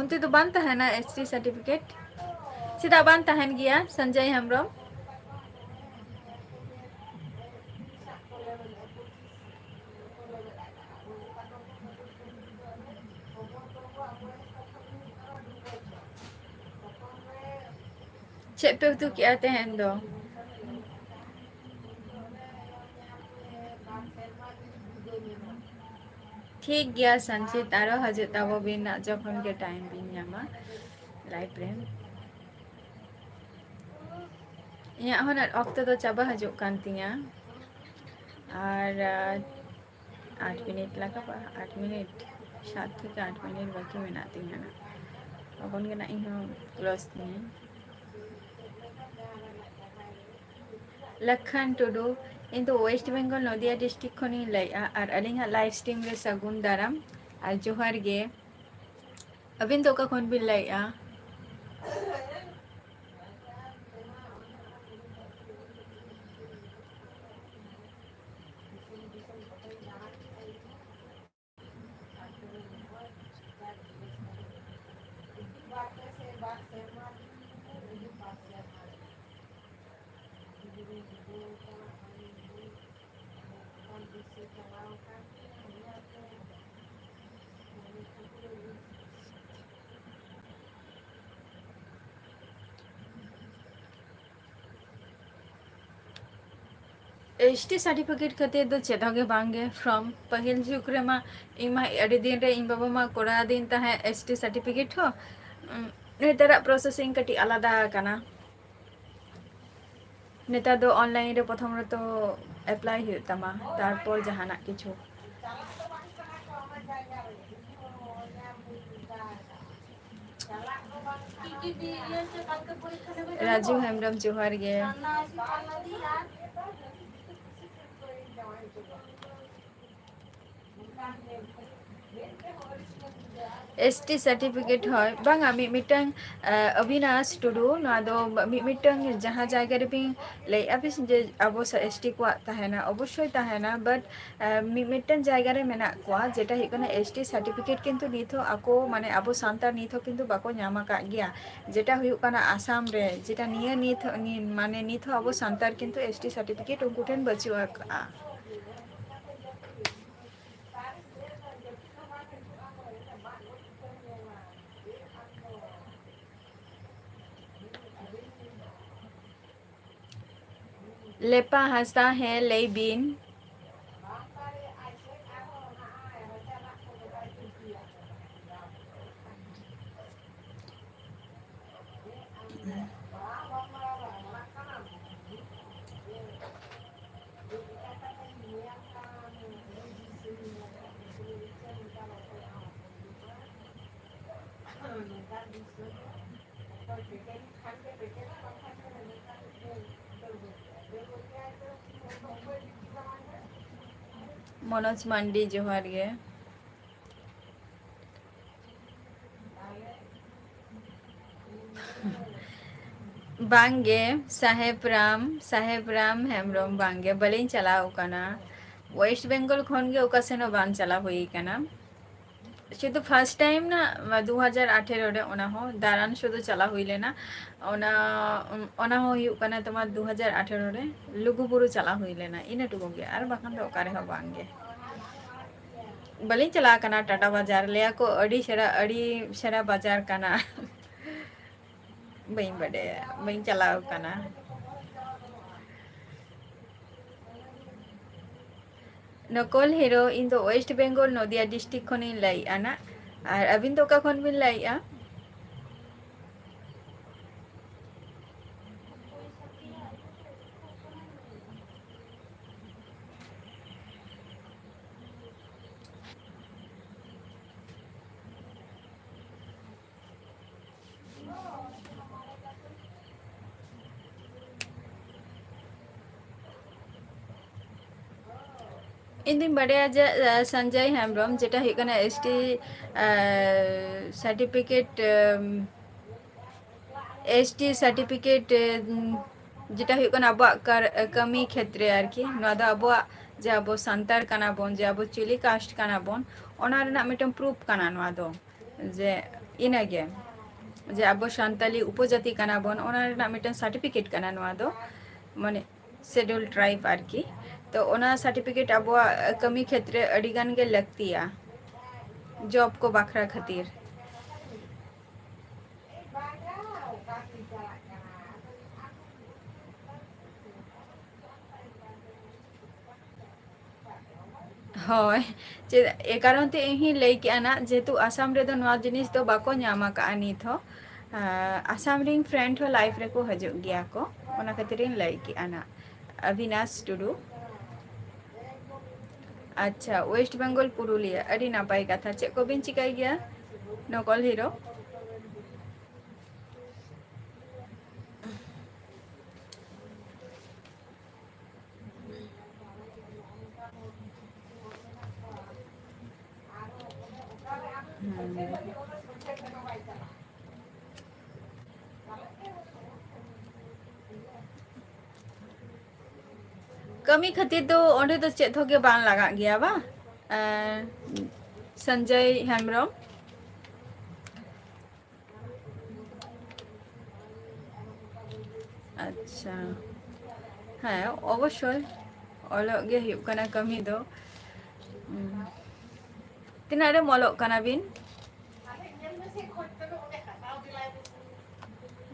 ᱚᱱᱛᱮ ᱫᱚ ᱵᱟᱝ ᱛᱟᱦᱮᱱᱟ S T certificate? ᱪᱮᱫᱟᱜ ᱵᱟᱝ ᱛᱟᱦᱮᱱ ᱜᱮᱭᱟ, ᱥᱚᱧᱡᱚᱭ ᱦᱮᱢᱵᱨᱚᱢ? ᱪᱮᱫ ᱯᱮ ᱩᱛᱩ ᱠᱮᱜᱼᱟ ᱛᱮᱦᱮᱧ ᱫᱚ? ᱴᱷᱤᱠ ᱜᱮᱭᱟ ᱥᱟᱱᱪᱤᱛ, ᱟᱨᱚ ᱦᱤᱡᱩᱜ ᱛᱟᱵᱚ ᱵᱤᱱ ᱱᱟᱜ ᱡᱚᱠᱷᱚᱱ ᱜᱮ time ᱵᱤᱱ ᱧᱟᱢᱟ live ᱨᱮ᱾ ᱤᱧᱟᱹᱜ ᱦᱚᱸ ᱱᱟᱜ ᱚᱠᱛᱚ ᱫᱚ ᱪᱟᱵᱟ ᱦᱤᱡᱩᱜ ᱠᱟᱱ ᱛᱤᱧᱟ, ᱟᱨ ᱟᱴ ᱢᱤᱱᱤᱴ ᱞᱟᱜᱟᱜᱼᱟ, ᱟᱴ ᱢᱤᱱᱤᱴ, ᱥᱟᱛ ᱛᱷᱮᱠᱮ ᱟᱴ ᱢᱤᱱᱤᱴ ᱵᱟᱹᱠᱤ ᱢᱮᱱᱟᱜ ᱛᱤᱧᱟ ᱱᱟᱜ, ᱛᱚᱠᱷᱚᱱ ᱜᱮ ᱱᱟᱜ ᱤᱧ ᱦᱚᱸ close ᱛᱤᱧᱟᱹᱧ᱾ ᱞᱟᱠᱷᱟᱱ ᱴᱩᱰᱩ, ᱤᱧ ᱫᱚ ᱳᱭᱮᱥᱴ ᱵᱮᱝᱜᱚᱞ ᱱᱚᱫᱤᱭᱟ ᱰᱤᱥᱴᱨᱤᱠᱴ ᱠᱷᱚᱱᱤᱧ ᱞᱟᱹᱭᱮᱫᱼᱟ᱾ ᱟᱨ ᱟᱹᱞᱤᱧᱟᱜ ᱞᱟᱭᱤᱵᱷ ᱥᱴᱨᱤᱢ ᱨᱮ ᱥᱟᱹᱜᱩᱱ ᱫᱟᱨᱟᱢ ᱟᱨ ᱡᱚᱦᱟᱨ ᱜᱮ᱾ ᱟᱹᱵᱤᱱ ᱫᱚ ᱚᱠᱟ ᱠᱷᱚᱱ ᱵᱤᱱ ᱞᱟᱹᱭᱮᱫᱼᱟ? ᱮᱥ ᱴᱤ ᱥᱟᱨᱴᱤᱯᱷᱤᱠᱮᱴ ᱠᱷᱟᱹᱛᱤᱨ ᱫᱚ ᱪᱮᱫ ᱦᱚᱸ ᱜᱮ ᱵᱟᱝ ᱜᱮ᱾ ᱯᱷᱨᱚᱢ ᱯᱟᱹᱦᱤᱞ ᱡᱩᱜᱽ ᱨᱮᱢᱟ ᱤᱧ ᱢᱟ ᱟᱹᱰᱤ ᱫᱤᱱ ᱨᱮ ᱤᱧ ᱵᱟᱵᱟ ᱢᱟ ᱠᱚᱨᱟᱣ ᱟᱹᱫᱤᱧ ᱛᱟᱦᱮᱸᱫ ᱮᱥ ᱴᱤ ᱥᱟᱨᱴᱤᱯᱷᱤᱠᱮᱴ ᱦᱚᱸ᱾ ᱩᱸ, ᱱᱮᱛᱟᱨᱟᱜ ᱯᱨᱚᱥᱮᱥᱤᱝ ᱠᱟᱹᱴᱤᱡ ᱟᱞᱟᱫᱟ ᱟᱠᱟᱱᱟ᱾ ᱱᱮᱛᱟᱨ ᱫᱚ ᱚᱱᱞᱟᱭᱤᱱ ᱨᱮ ᱯᱨᱚᱛᱷᱚᱢ ᱨᱮᱛᱚ ᱮᱯᱞᱟᱭ ᱦᱩᱭᱩᱜ ᱛᱟᱢᱟ, ᱛᱟᱨᱯᱚᱨ ᱡᱟᱦᱟᱱᱟᱜ ᱠᱤᱪᱷᱩ᱾ ᱨᱟᱡᱩ ᱦᱮᱢᱵᱨᱚᱢ, ᱡᱚᱦᱟᱨ ᱜᱮ᱾ ᱮᱥ ᱴᱤ ᱥᱟᱨᱴᱤᱯᱷᱤᱠᱮᱴ ᱦᱳᱭ, ᱵᱟᱝᱟ, ᱢᱤᱫ ᱢᱤᱫᱴᱟᱝ, ᱟᱹᱵᱤᱱᱟᱥ ᱴᱩᱰᱩ, ᱱᱚᱣᱟ ᱫᱚ ᱢᱤᱫ ᱢᱤᱫᱴᱟᱝ ᱡᱟᱦᱟᱸ ᱡᱟᱭᱜᱟ ᱨᱮᱵᱤᱱ ᱞᱟᱹᱭᱮᱫᱼᱟ ᱵᱤᱱ ᱡᱮ ᱟᱵᱚ ᱥᱟ-, ᱮᱥ ᱴᱤ ᱠᱚᱣᱟᱜ ᱛᱟᱦᱮᱱᱟ, ᱚᱵᱚᱥᱥᱳᱭ ᱛᱟᱦᱮᱱᱟ, but ᱢᱤᱫ ᱢᱤᱫᱴᱟᱝ ᱡᱟᱭᱜᱟ ᱨᱮ ᱢᱮᱱᱟᱜ ᱠᱚᱣᱟ, ᱡᱮᱴᱟ ᱦᱩᱭᱩᱜ ᱠᱟᱱᱟ ᱮᱥ ᱴᱤ ᱥᱟᱨᱴᱤᱯᱷᱤᱠᱮᱴ ᱠᱤᱱᱛᱩ ᱱᱤᱛ ᱦᱚᱸ ᱟᱠᱚ, ᱢᱟᱱᱮ, ᱟᱵᱚ ᱥᱟᱱᱛᱟᱲ ᱱᱤᱛ ᱦᱚᱸ ᱠᱤᱱᱛᱩ ᱵᱟᱠᱚ ᱧᱟᱢ ᱟᱠᱟᱫ ᱜᱮᱭᱟ᱾ ᱡᱮᱴᱟ ᱦᱩᱭᱩᱜ ᱠᱟᱱᱟ ᱟᱥᱟᱢ ᱨᱮ, ᱡᱮᱴᱟ ᱱᱤᱭᱟᱹ ᱱᱤᱛ ᱦᱚᱸ, ᱱᱤ-, ᱢᱟᱱᱮ, ᱱᱤᱛ ᱦᱚᱸ ᱟᱵᱚ ᱥᱟᱱᱛᱟᱲ ᱠᱤᱱᱛᱩ ᱮᱥ ᱴᱤ ᱥᱟᱨᱴᱤᱯᱷᱤᱠᱮᱴ ᱩᱱᱠᱩ ᱴᱷᱮᱱ ᱵᱟᱹᱪᱩᱜ ᱟᱠᱟᱫᱼᱟ᱾ ᱞᱮᱯᱟ ᱦᱟᱸᱥᱫᱟ, ᱦᱮᱸ, ᱞᱟᱹᱭ ᱵᱤᱱ᱾ ᱢᱚᱱᱳᱡᱽ ᱢᱟᱱᱰᱤ, ᱡᱚᱦᱟᱨ ᱜᱮ᱾ ᱵᱟᱝᱜᱮ, ᱥᱟᱦᱮᱵ ᱨᱟᱢ, ᱥᱟᱦᱮᱵ ᱨᱟᱢ ᱦᱮᱢᱵᱨᱚᱢ, ᱵᱟᱝᱜᱮ, ᱵᱟᱹᱞᱤᱧ ᱪᱟᱞᱟᱣ ᱟᱠᱟᱱᱟ᱾ ᱳᱭᱮᱥᱴ ᱵᱮᱝᱜᱚᱞ ᱠᱷᱚᱱ ᱜᱮ ᱚᱠᱟ ᱥᱮᱱ ᱦᱚᱸ ᱵᱟᱝ ᱪᱟᱞᱟᱣ ᱦᱩᱭ ᱟᱠᱟᱱᱟ᱾ ᱥᱩᱫᱷᱩ first time ᱱᱟ ᱫᱩ ᱦᱟᱡᱟᱨ ᱟᱴᱷᱮᱨᱚ ᱨᱮ, ᱚᱱᱟ ᱦᱚᱸ ᱫᱟᱬᱟᱱ ᱥᱩᱫᱷᱩ ᱪᱟᱞᱟᱣ ᱦᱩᱭ ᱞᱮᱱᱟ᱾ ᱚᱱᱟ, ᱚᱱᱟ ᱦᱚᱸ ᱦᱩᱭᱩᱜ ᱠᱟᱱᱟ ᱛᱳᱢᱟᱨ ᱫᱩ ᱦᱟᱡᱟᱨ ᱟᱴᱷᱮᱨᱚ ᱨᱮ ᱞᱩᱜᱩᱵᱩᱨᱩ ᱪᱟᱞᱟᱣ ᱦᱩᱭ ᱞᱮᱱᱟ, ᱤᱱᱟᱹ ᱴᱩᱠᱩ ᱜᱮ, ᱟᱨ ᱵᱟᱠᱷᱟᱱ ᱫᱚ ᱚᱠᱟ ᱨᱮᱦᱚᱸ ᱵᱟᱝ ᱜᱮ᱾ ᱵᱟᱹᱞᱤᱧ ᱪᱟᱞᱟᱣ ᱟᱠᱟᱱᱟ ᱴᱟᱴᱟ ᱵᱟᱡᱟᱨ, ᱞᱟᱹᱭᱟ ᱠᱚ ᱟᱹᱰᱤ ᱪᱮᱦᱨᱟ, ᱟᱹᱰᱤ ᱪᱮᱦᱨᱟ ᱵᱟᱡᱟᱨ ᱠᱟᱱᱟ᱾ ᱵᱟᱹᱧ ᱵᱟᱰᱟᱭᱟ, ᱵᱟᱹᱧ ᱪᱟᱞᱟᱣ ᱟᱠᱟᱱᱟ᱾ ᱱᱚᱠᱚᱞ ᱦᱤᱨᱳ, ᱤᱧ ᱫᱚ ᱳᱭᱮᱥᱴ ᱵᱮᱝᱜᱚᱞ ᱱᱚᱫᱤᱭᱟ ᱰᱤᱥᱴᱨᱤᱠᱴ ᱠᱷᱚᱱᱤᱧ ᱞᱟᱹᱭᱮᱫᱼᱟ ᱱᱟᱜ᱾ ᱟᱨ ᱟᱹᱵᱤᱱ ᱫᱚ ᱚᱠᱟ ᱠᱷᱚᱱ ᱵᱤᱱ ᱞᱟᱹᱭᱮᱫᱼᱟ? ᱤᱧ ᱫᱩᱧ ᱵᱟᱰᱟᱭᱟ ᱡᱮ, ᱟᱸ, ᱥᱚᱧᱡᱚᱭ ᱦᱮᱢᱵᱨᱚᱢ, ᱡᱮᱴᱟ ᱦᱩᱭᱩᱜ ᱠᱟᱱᱟ ST, ᱟᱸ, certificate, ᱟᱸ, ST certificate, ᱟᱸ, ᱡᱮᱴᱟ ᱦᱩᱭᱩᱜ ᱠᱟᱱᱟ ᱟᱵᱚᱣᱟᱜ ᱠᱟᱨ-, ᱠᱟᱹᱢᱤ ᱠᱷᱮᱛᱨᱮ ᱟᱨᱠᱤ, ᱱᱚᱣᱟ ᱫᱚ ᱟᱵᱚᱣᱟᱜ, ᱡᱮ ᱟᱵᱚ ᱥᱟᱱᱛᱟᱲ ᱠᱟᱱᱟ ᱵᱚᱱ, ᱡᱮ ᱟᱵᱚ ᱪᱤᱞᱤ caste ᱠᱟᱱᱟ ᱵᱚᱱ, ᱚᱱᱟ ᱨᱮᱱᱟᱜ ᱢᱤᱫᱴᱮᱱ proof ᱠᱟᱱᱟ ᱱᱚᱣᱟ ᱫᱚ᱾ ᱡᱮ ᱤᱱᱟᱹᱜᱮ, ᱡᱮ ᱟᱵᱚ ᱥᱟᱱᱛᱟᱞᱤ ᱩᱯᱚᱡᱟᱹᱛᱤ ᱠᱟᱱᱟ ᱵᱚᱱ, ᱚᱱᱟ ᱨᱮᱱᱟᱜ ᱢᱤᱫᱴᱮᱱ certificate ᱠᱟᱱᱟ ᱱᱚᱣᱟ ᱫᱚ, ᱢᱟᱱᱮ Schedule Tribe ᱟᱨᱠᱤ᱾ ᱛᱚ ᱚᱱᱟ certificate ᱟᱵᱚᱣᱟᱜ ᱠᱟᱹᱢᱤ ᱠᱷᱮᱛᱨᱮ ᱟᱹᱰᱤ ᱜᱟᱱ ᱜᱮ ᱞᱟᱹᱠᱛᱤᱭᱟ, job ᱠᱚ ᱵᱟᱠᱷᱨᱟ ᱠᱷᱟᱹᱛᱤᱨ᱾ ᱦᱳᱭ, ᱪᱮᱫ ᱮ ᱠᱟᱨᱚᱱ ᱛᱮ ᱤᱧ ᱦᱚᱸᱧ ᱞᱟᱹᱭ ᱠᱮᱜᱼᱟ ᱱᱟᱜ, ᱡᱮᱦᱮᱛᱩ ᱟᱥᱟᱢ ᱨᱮᱫᱚ ᱱᱚᱣᱟ ᱡᱤᱱᱤᱥ ᱫᱚ ᱵᱟᱠᱚ ᱧᱟᱢ ᱟᱠᱟᱜᱼᱟ ᱱᱤᱛ ᱦᱚᱸ᱾ ᱟᱸ, ᱟᱥᱟᱢ ᱨᱮᱱ friend ᱦᱚᱸ live ᱨᱮᱠᱚ ᱦᱤᱡᱩᱜ ᱜᱮᱭᱟ ᱠᱚ, ᱚᱱᱟ ᱠᱷᱟᱹᱛᱤᱨ ᱤᱧ ᱞᱟᱹᱭ ᱠᱮᱜᱼᱟ ᱱᱟᱜ᱾ ᱚᱵᱤᱱᱟᱥ ᱴᱩᱰᱩ᱾ ᱟᱪᱪᱷᱟ, West Bengal ᱯᱩᱨᱩᱞᱤᱭᱟᱹ, ᱟᱹᱰᱤ ᱱᱟᱯᱟᱭ ᱠᱟᱛᱷᱟ᱾ ᱪᱮᱫ ᱠᱚᱵᱤᱱ ᱪᱤᱠᱟᱹᱭ ᱜᱮᱭᱟ, ᱱᱚᱠᱚᱞ ᱦᱤᱨᱳ? ᱠᱟᱹᱢᱤ ᱠᱷᱟᱹᱛᱤᱨ ᱫᱚ ᱚᱸᱰᱮ ᱫᱚ ᱪᱮᱫ ᱦᱚᱸ ᱜᱮ ᱵᱟᱝ ᱞᱟᱜᱟᱜ ᱜᱮᱭᱟ ᱵᱟᱝ? ᱟᱨ ᱥᱚᱧᱡᱚᱭ ᱦᱮᱢᱵᱨᱚᱢ᱾ ᱟᱪᱪᱷᱟ, ᱦᱮᱸ, ᱚᱵᱚᱥᱥᱳᱭ ᱚᱞᱚᱜ ᱜᱮ ᱦᱩᱭᱩᱜ ᱠᱟᱱᱟ ᱠᱟᱹᱢᱤ ᱫᱚ᱾ ᱦᱩᱸ᱾ ᱛᱤᱱᱟᱹᱜ ᱨᱮᱢ ᱚᱞᱚᱜ ᱠᱟᱱᱟ ᱵᱤᱱ?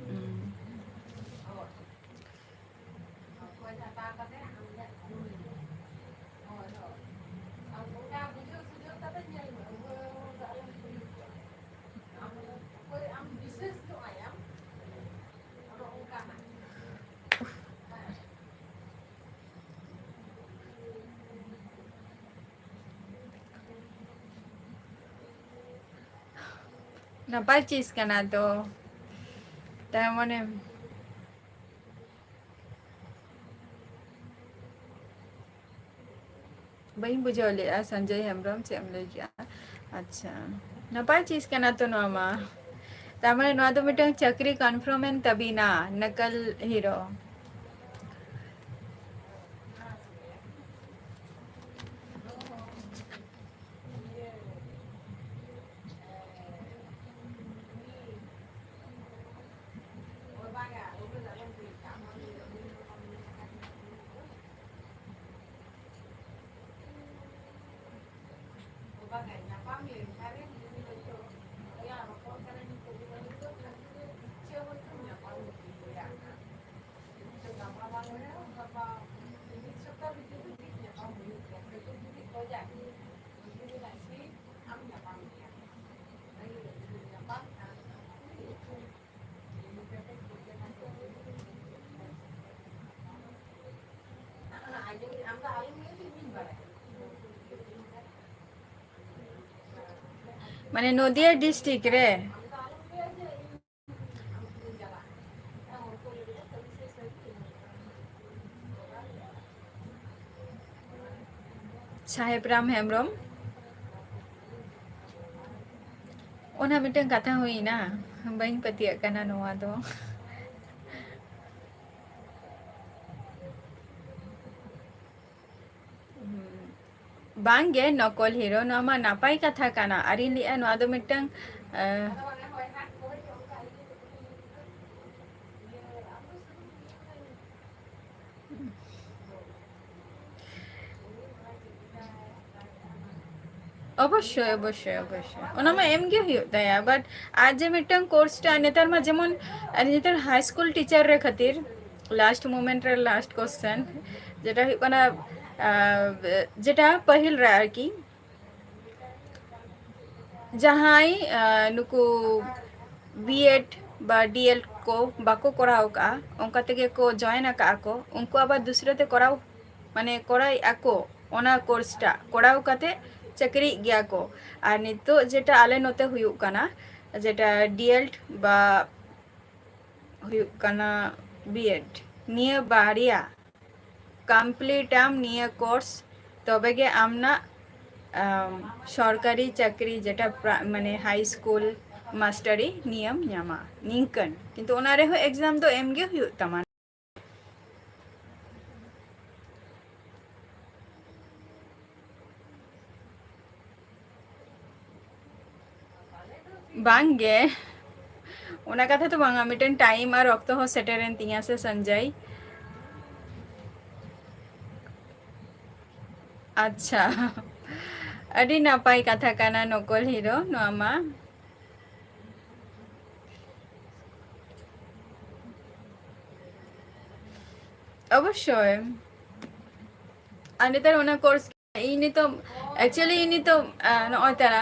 ᱦᱩᱸ᱾ ᱱᱟᱯᱟᱭ ᱪᱤᱡᱽ ᱠᱟᱱᱟ ᱛᱚ, ᱛᱟᱨ ᱢᱟᱱᱮ ᱵᱟᱹᱧ ᱵᱩᱡᱷᱟᱹᱣ ᱞᱮᱜᱼᱟ ᱥᱚᱧᱡᱚᱭ ᱦᱮᱢᱵᱨᱚᱢ, ᱪᱮᱫ ᱮᱢ ᱞᱟᱹᱭ ᱠᱮᱜᱼᱟ? ᱟᱪᱪᱷᱟ, ᱱᱟᱯᱟᱭ ᱪᱤᱡᱽ ᱠᱟᱱᱟ ᱛᱚ ᱱᱚᱣᱟ ᱢᱟ᱾ ᱛᱟᱨ ᱢᱟᱱᱮ ᱱᱚᱣᱟ ᱫᱚ ᱢᱤᱫᱴᱟᱝ ᱪᱟᱹᱠᱨᱤ confirm ᱮᱱ ᱛᱟᱵᱤᱱᱟ, ᱱᱟᱠᱟᱞ ᱦᱤᱨᱳ᱾ ᱢᱟᱱᱮ ᱱᱚᱫᱤᱭᱟ district ᱨᱮ᱾ ᱥᱟᱦᱮᱵ ᱨᱟᱢ ᱦᱮᱢᱵᱨᱚᱢ, ᱚᱱᱟ ᱢᱤᱫᱴᱟᱝ ᱠᱟᱛᱷᱟ ᱦᱩᱭᱱᱟ, ᱵᱟᱹᱧ ᱯᱟᱹᱛᱭᱟᱹᱜ ᱠᱟᱱᱟ ᱱᱚᱣᱟ ᱫᱚ᱾ ᱵᱟᱝᱜᱮ ᱱᱚᱠᱚᱞ ᱦᱤᱨᱳ, ᱱᱚᱣᱟ ᱢᱟ ᱱᱟᱯᱟᱭ ᱠᱟᱛᱷᱟ ᱠᱟᱱᱟ᱾ ᱟᱨᱤᱧ ᱞᱟᱹᱭᱮᱜᱼᱟ, ᱱᱚᱣᱟ ᱫᱚ ᱢᱤᱫᱴᱟᱝ, ᱟᱸ, ᱚᱵᱚᱥᱥᱳᱭ, ᱚᱵᱚᱥᱥᱳᱭ, ᱚᱵᱚᱥᱥᱳᱭ᱾ ᱚᱱᱟ ᱢᱟ ᱮᱢ ᱜᱮ ᱦᱩᱭᱩᱜ ᱛᱟᱭᱟ, but ᱟᱡ ᱡᱮ ᱢᱤᱫᱴᱟᱝ course ᱴᱟ, ᱱᱮᱛᱟᱨ ᱢᱟ ᱡᱮᱢᱚᱱ, ᱟᱨ ᱱᱮᱛᱟᱨ high school teacher ᱨᱮ ᱠᱷᱟᱹᱛᱤᱨ last moment ᱨᱮ last question, ᱡᱮᱴᱟ ᱦᱩᱭᱩᱜ ᱠᱟᱱᱟ, ᱟᱸ, ᱡᱮᱴᱟ ᱯᱟᱹᱦᱤᱞ ᱨᱮ ᱟᱨᱠᱤ, ᱡᱟᱦᱟᱸᱭ, ᱟᱸ, ᱱᱩᱠᱩ B.Ed ᱵᱟ D.El ᱠᱚ ᱵᱟᱠᱚ ᱠᱚᱨᱟᱣ ᱠᱟᱜᱼᱟ, ᱚᱱᱠᱟ ᱛᱮᱜᱮ ᱠᱚ join ᱟᱠᱟᱜᱼᱟ ᱠᱚ, ᱩᱱᱠᱩ ᱟᱵᱟᱨ ᱫᱩᱥᱨᱟᱹ ᱛᱮ ᱠᱚᱨᱟᱣ, ᱢᱟᱱᱮ ᱠᱚᱨᱟᱣᱮᱫᱼᱟ ᱠᱚ ᱚᱱᱟ course ᱴᱟᱜ, ᱠᱚᱨᱟᱣ ᱠᱟᱛᱮ ᱪᱟᱹᱠᱨᱤᱭᱮᱫ ᱜᱮᱭᱟ ᱠᱚ᱾ ᱟᱨ ᱱᱤᱛᱚᱜ ᱡᱮᱴᱟ ᱟᱞᱮ ᱱᱚᱛᱮ ᱦᱩᱭᱩᱜ ᱠᱟᱱᱟ, ᱡᱮᱴᱟ D.El ᱵᱟ ᱦᱩᱭᱩᱜ ᱠᱟᱱᱟ B.Ed, ᱱᱤᱭᱟᱹ ᱵᱟᱨᱭᱟ complete ᱟᱢ ᱱᱤᱭᱟᱹ course, ᱛᱚᱵᱮ ᱜᱮ ᱟᱢ ᱱᱟᱜ, ᱟᱢ, ᱥᱚᱨᱠᱟᱨᱤ ᱪᱟᱹᱠᱨᱤ ᱡᱮᱴᱟ ᱯᱨᱟ-, ᱢᱟᱱᱮ high school ᱢᱟᱥᱴᱟᱨᱤ ᱱᱤᱭᱟᱹᱢ ᱧᱟᱢᱟ ᱱᱤᱝᱠᱟᱹᱱ, ᱠᱤᱱᱛᱩ ᱚᱱᱟ ᱨᱮᱦᱚᱸ exam ᱫᱚ ᱮᱢ ᱜᱮ ᱦᱩᱭᱩᱜ ᱛᱟᱢᱟ᱾ ᱵᱟᱝ ᱜᱮ, ᱚᱱᱟ ᱠᱟᱛᱷᱟ ᱫᱚ ᱵᱟᱝᱟ, ᱢᱤᱫᱴᱮᱱ time ᱟᱨ ᱚᱠᱛᱚ ᱦᱚᱸ ᱥᱮᱴᱮᱨᱮᱱ ᱛᱤᱧᱟ ᱥᱮ ᱥᱚᱧᱡᱚᱭ᱾ ᱟᱪᱪᱷᱟ, ᱟᱹᱰᱤ ᱱᱟᱯᱟᱭ ᱠᱟᱛᱷᱟ ᱠᱟᱱᱟ ᱱᱚᱠᱚᱞ ᱦᱤᱨᱳ, ᱱᱚᱣᱟ ᱢᱟ᱾ ᱚᱵᱚᱥᱥᱳᱭ᱾ ᱟᱨ ᱱᱮᱛᱟᱨ ᱚᱱᱟ course ᱤᱧ ᱱᱤᱛᱚᱜ, actually ᱤᱧ ᱱᱤᱛᱚᱜ, ᱟᱸ, ᱱᱚᱜᱼᱚᱭ ᱛᱟᱨᱟ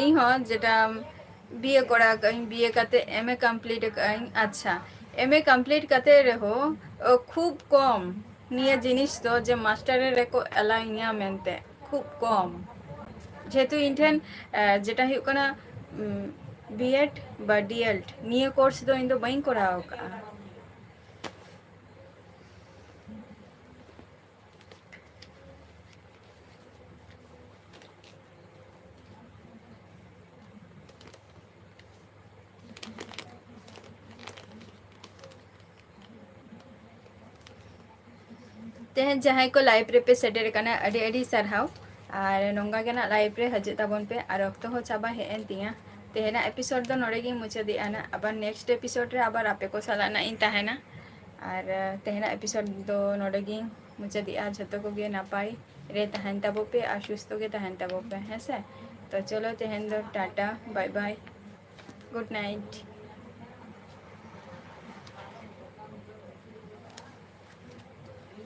ᱤᱧ ᱦᱚᱸ ᱡᱮᱴᱟ B.A ᱠᱚᱨᱟᱣ ᱠᱟᱜ ᱟᱹᱧ, B.A ᱠᱟᱛᱮ M.A complete ᱠᱟᱜ ᱟᱹᱧ᱾ ᱟᱪᱪᱷᱟ, M.A complete ᱠᱟᱛᱮ ᱨᱮᱦᱚᱸ, ᱚ, ᱠᱷᱩᱵ ᱠᱚᱢ ᱱᱤᱭᱟᱹ ᱡᱤᱱᱤᱥ ᱫᱚ ᱡᱮ ᱢᱟᱥᱴᱟᱨ ᱨᱮᱠᱚ ᱮᱞᱟᱣ ᱤᱧᱟ ᱢᱮᱱᱛᱮ, ᱠᱷᱩᱵ ᱠᱚᱢ᱾ ᱡᱮᱦᱮᱛᱩ ᱤᱧ ᱴᱷᱮᱱ, ᱮ, ᱡᱮᱴᱟ ᱦᱩᱭᱩᱜ ᱠᱟᱱᱟ, ᱩᱢ, B.Ed ᱵᱟ D.El, ᱱᱤᱭᱟᱹ course ᱫᱚ ᱤᱧ ᱫᱚ ᱵᱟᱹᱧ ᱠᱚᱨᱟᱣ ᱠᱟᱜᱼᱟ᱾ ᱛᱮᱦᱮᱧ ᱡᱟᱦᱟᱸᱭ ᱠᱚ live ᱨᱮᱯᱮ ᱥᱮᱴᱮᱨ ᱟᱠᱟᱱᱟ, ᱟᱹᱰᱤ ᱟᱹᱰᱤ ᱥᱟᱨᱦᱟᱣ᱾ ᱟᱨ ᱱᱚᱝᱠᱟ ᱜᱮ ᱱᱟᱜ live ᱨᱮ ᱦᱤᱡᱩᱜ ᱛᱟᱵᱚᱱ ᱯᱮ᱾ ᱟᱨ ᱚᱠᱛᱚ ᱦᱚᱸ ᱪᱟᱵᱟ ᱦᱮᱡ ᱮᱱ ᱛᱤᱧᱟ᱾ ᱛᱮᱦᱮᱧᱟᱜ episode ᱫᱚ ᱱᱚᱰᱮ ᱜᱤᱧ ᱢᱩᱪᱟᱹᱫᱮᱜᱼᱟ ᱱᱟᱜ᱾ ᱟᱵᱟᱨ next episode ᱨᱮ ᱟᱵᱟᱨ ᱟᱯᱮ ᱠᱚ ᱥᱟᱞᱟᱜ ᱱᱟᱜ ᱤᱧ ᱛᱟᱦᱮᱱᱟ᱾ ᱟᱨ ᱛᱮᱦᱮᱧᱟᱜ episode ᱫᱚ ᱱᱚᱰᱮ ᱜᱤᱧ ᱢᱩᱪᱟᱹᱫᱮᱜᱼᱟ᱾ ᱡᱷᱚᱛᱚ ᱠᱚᱜᱮ ᱱᱟᱯᱟᱭ ᱨᱮ ᱛᱟᱦᱮᱱ ᱛᱟᱵᱚ ᱯᱮ ᱟᱨ ᱥᱩᱥᱛᱷᱚ ᱜᱮ ᱛᱟᱦᱮᱱ ᱛᱟᱵᱚ ᱯᱮ, ᱦᱮᱸ ᱥᱮ? ᱛᱚ ᱪᱚᱞᱚ, ᱛᱮᱦᱮᱧ ᱫᱚ Tata, bye bye, good night᱾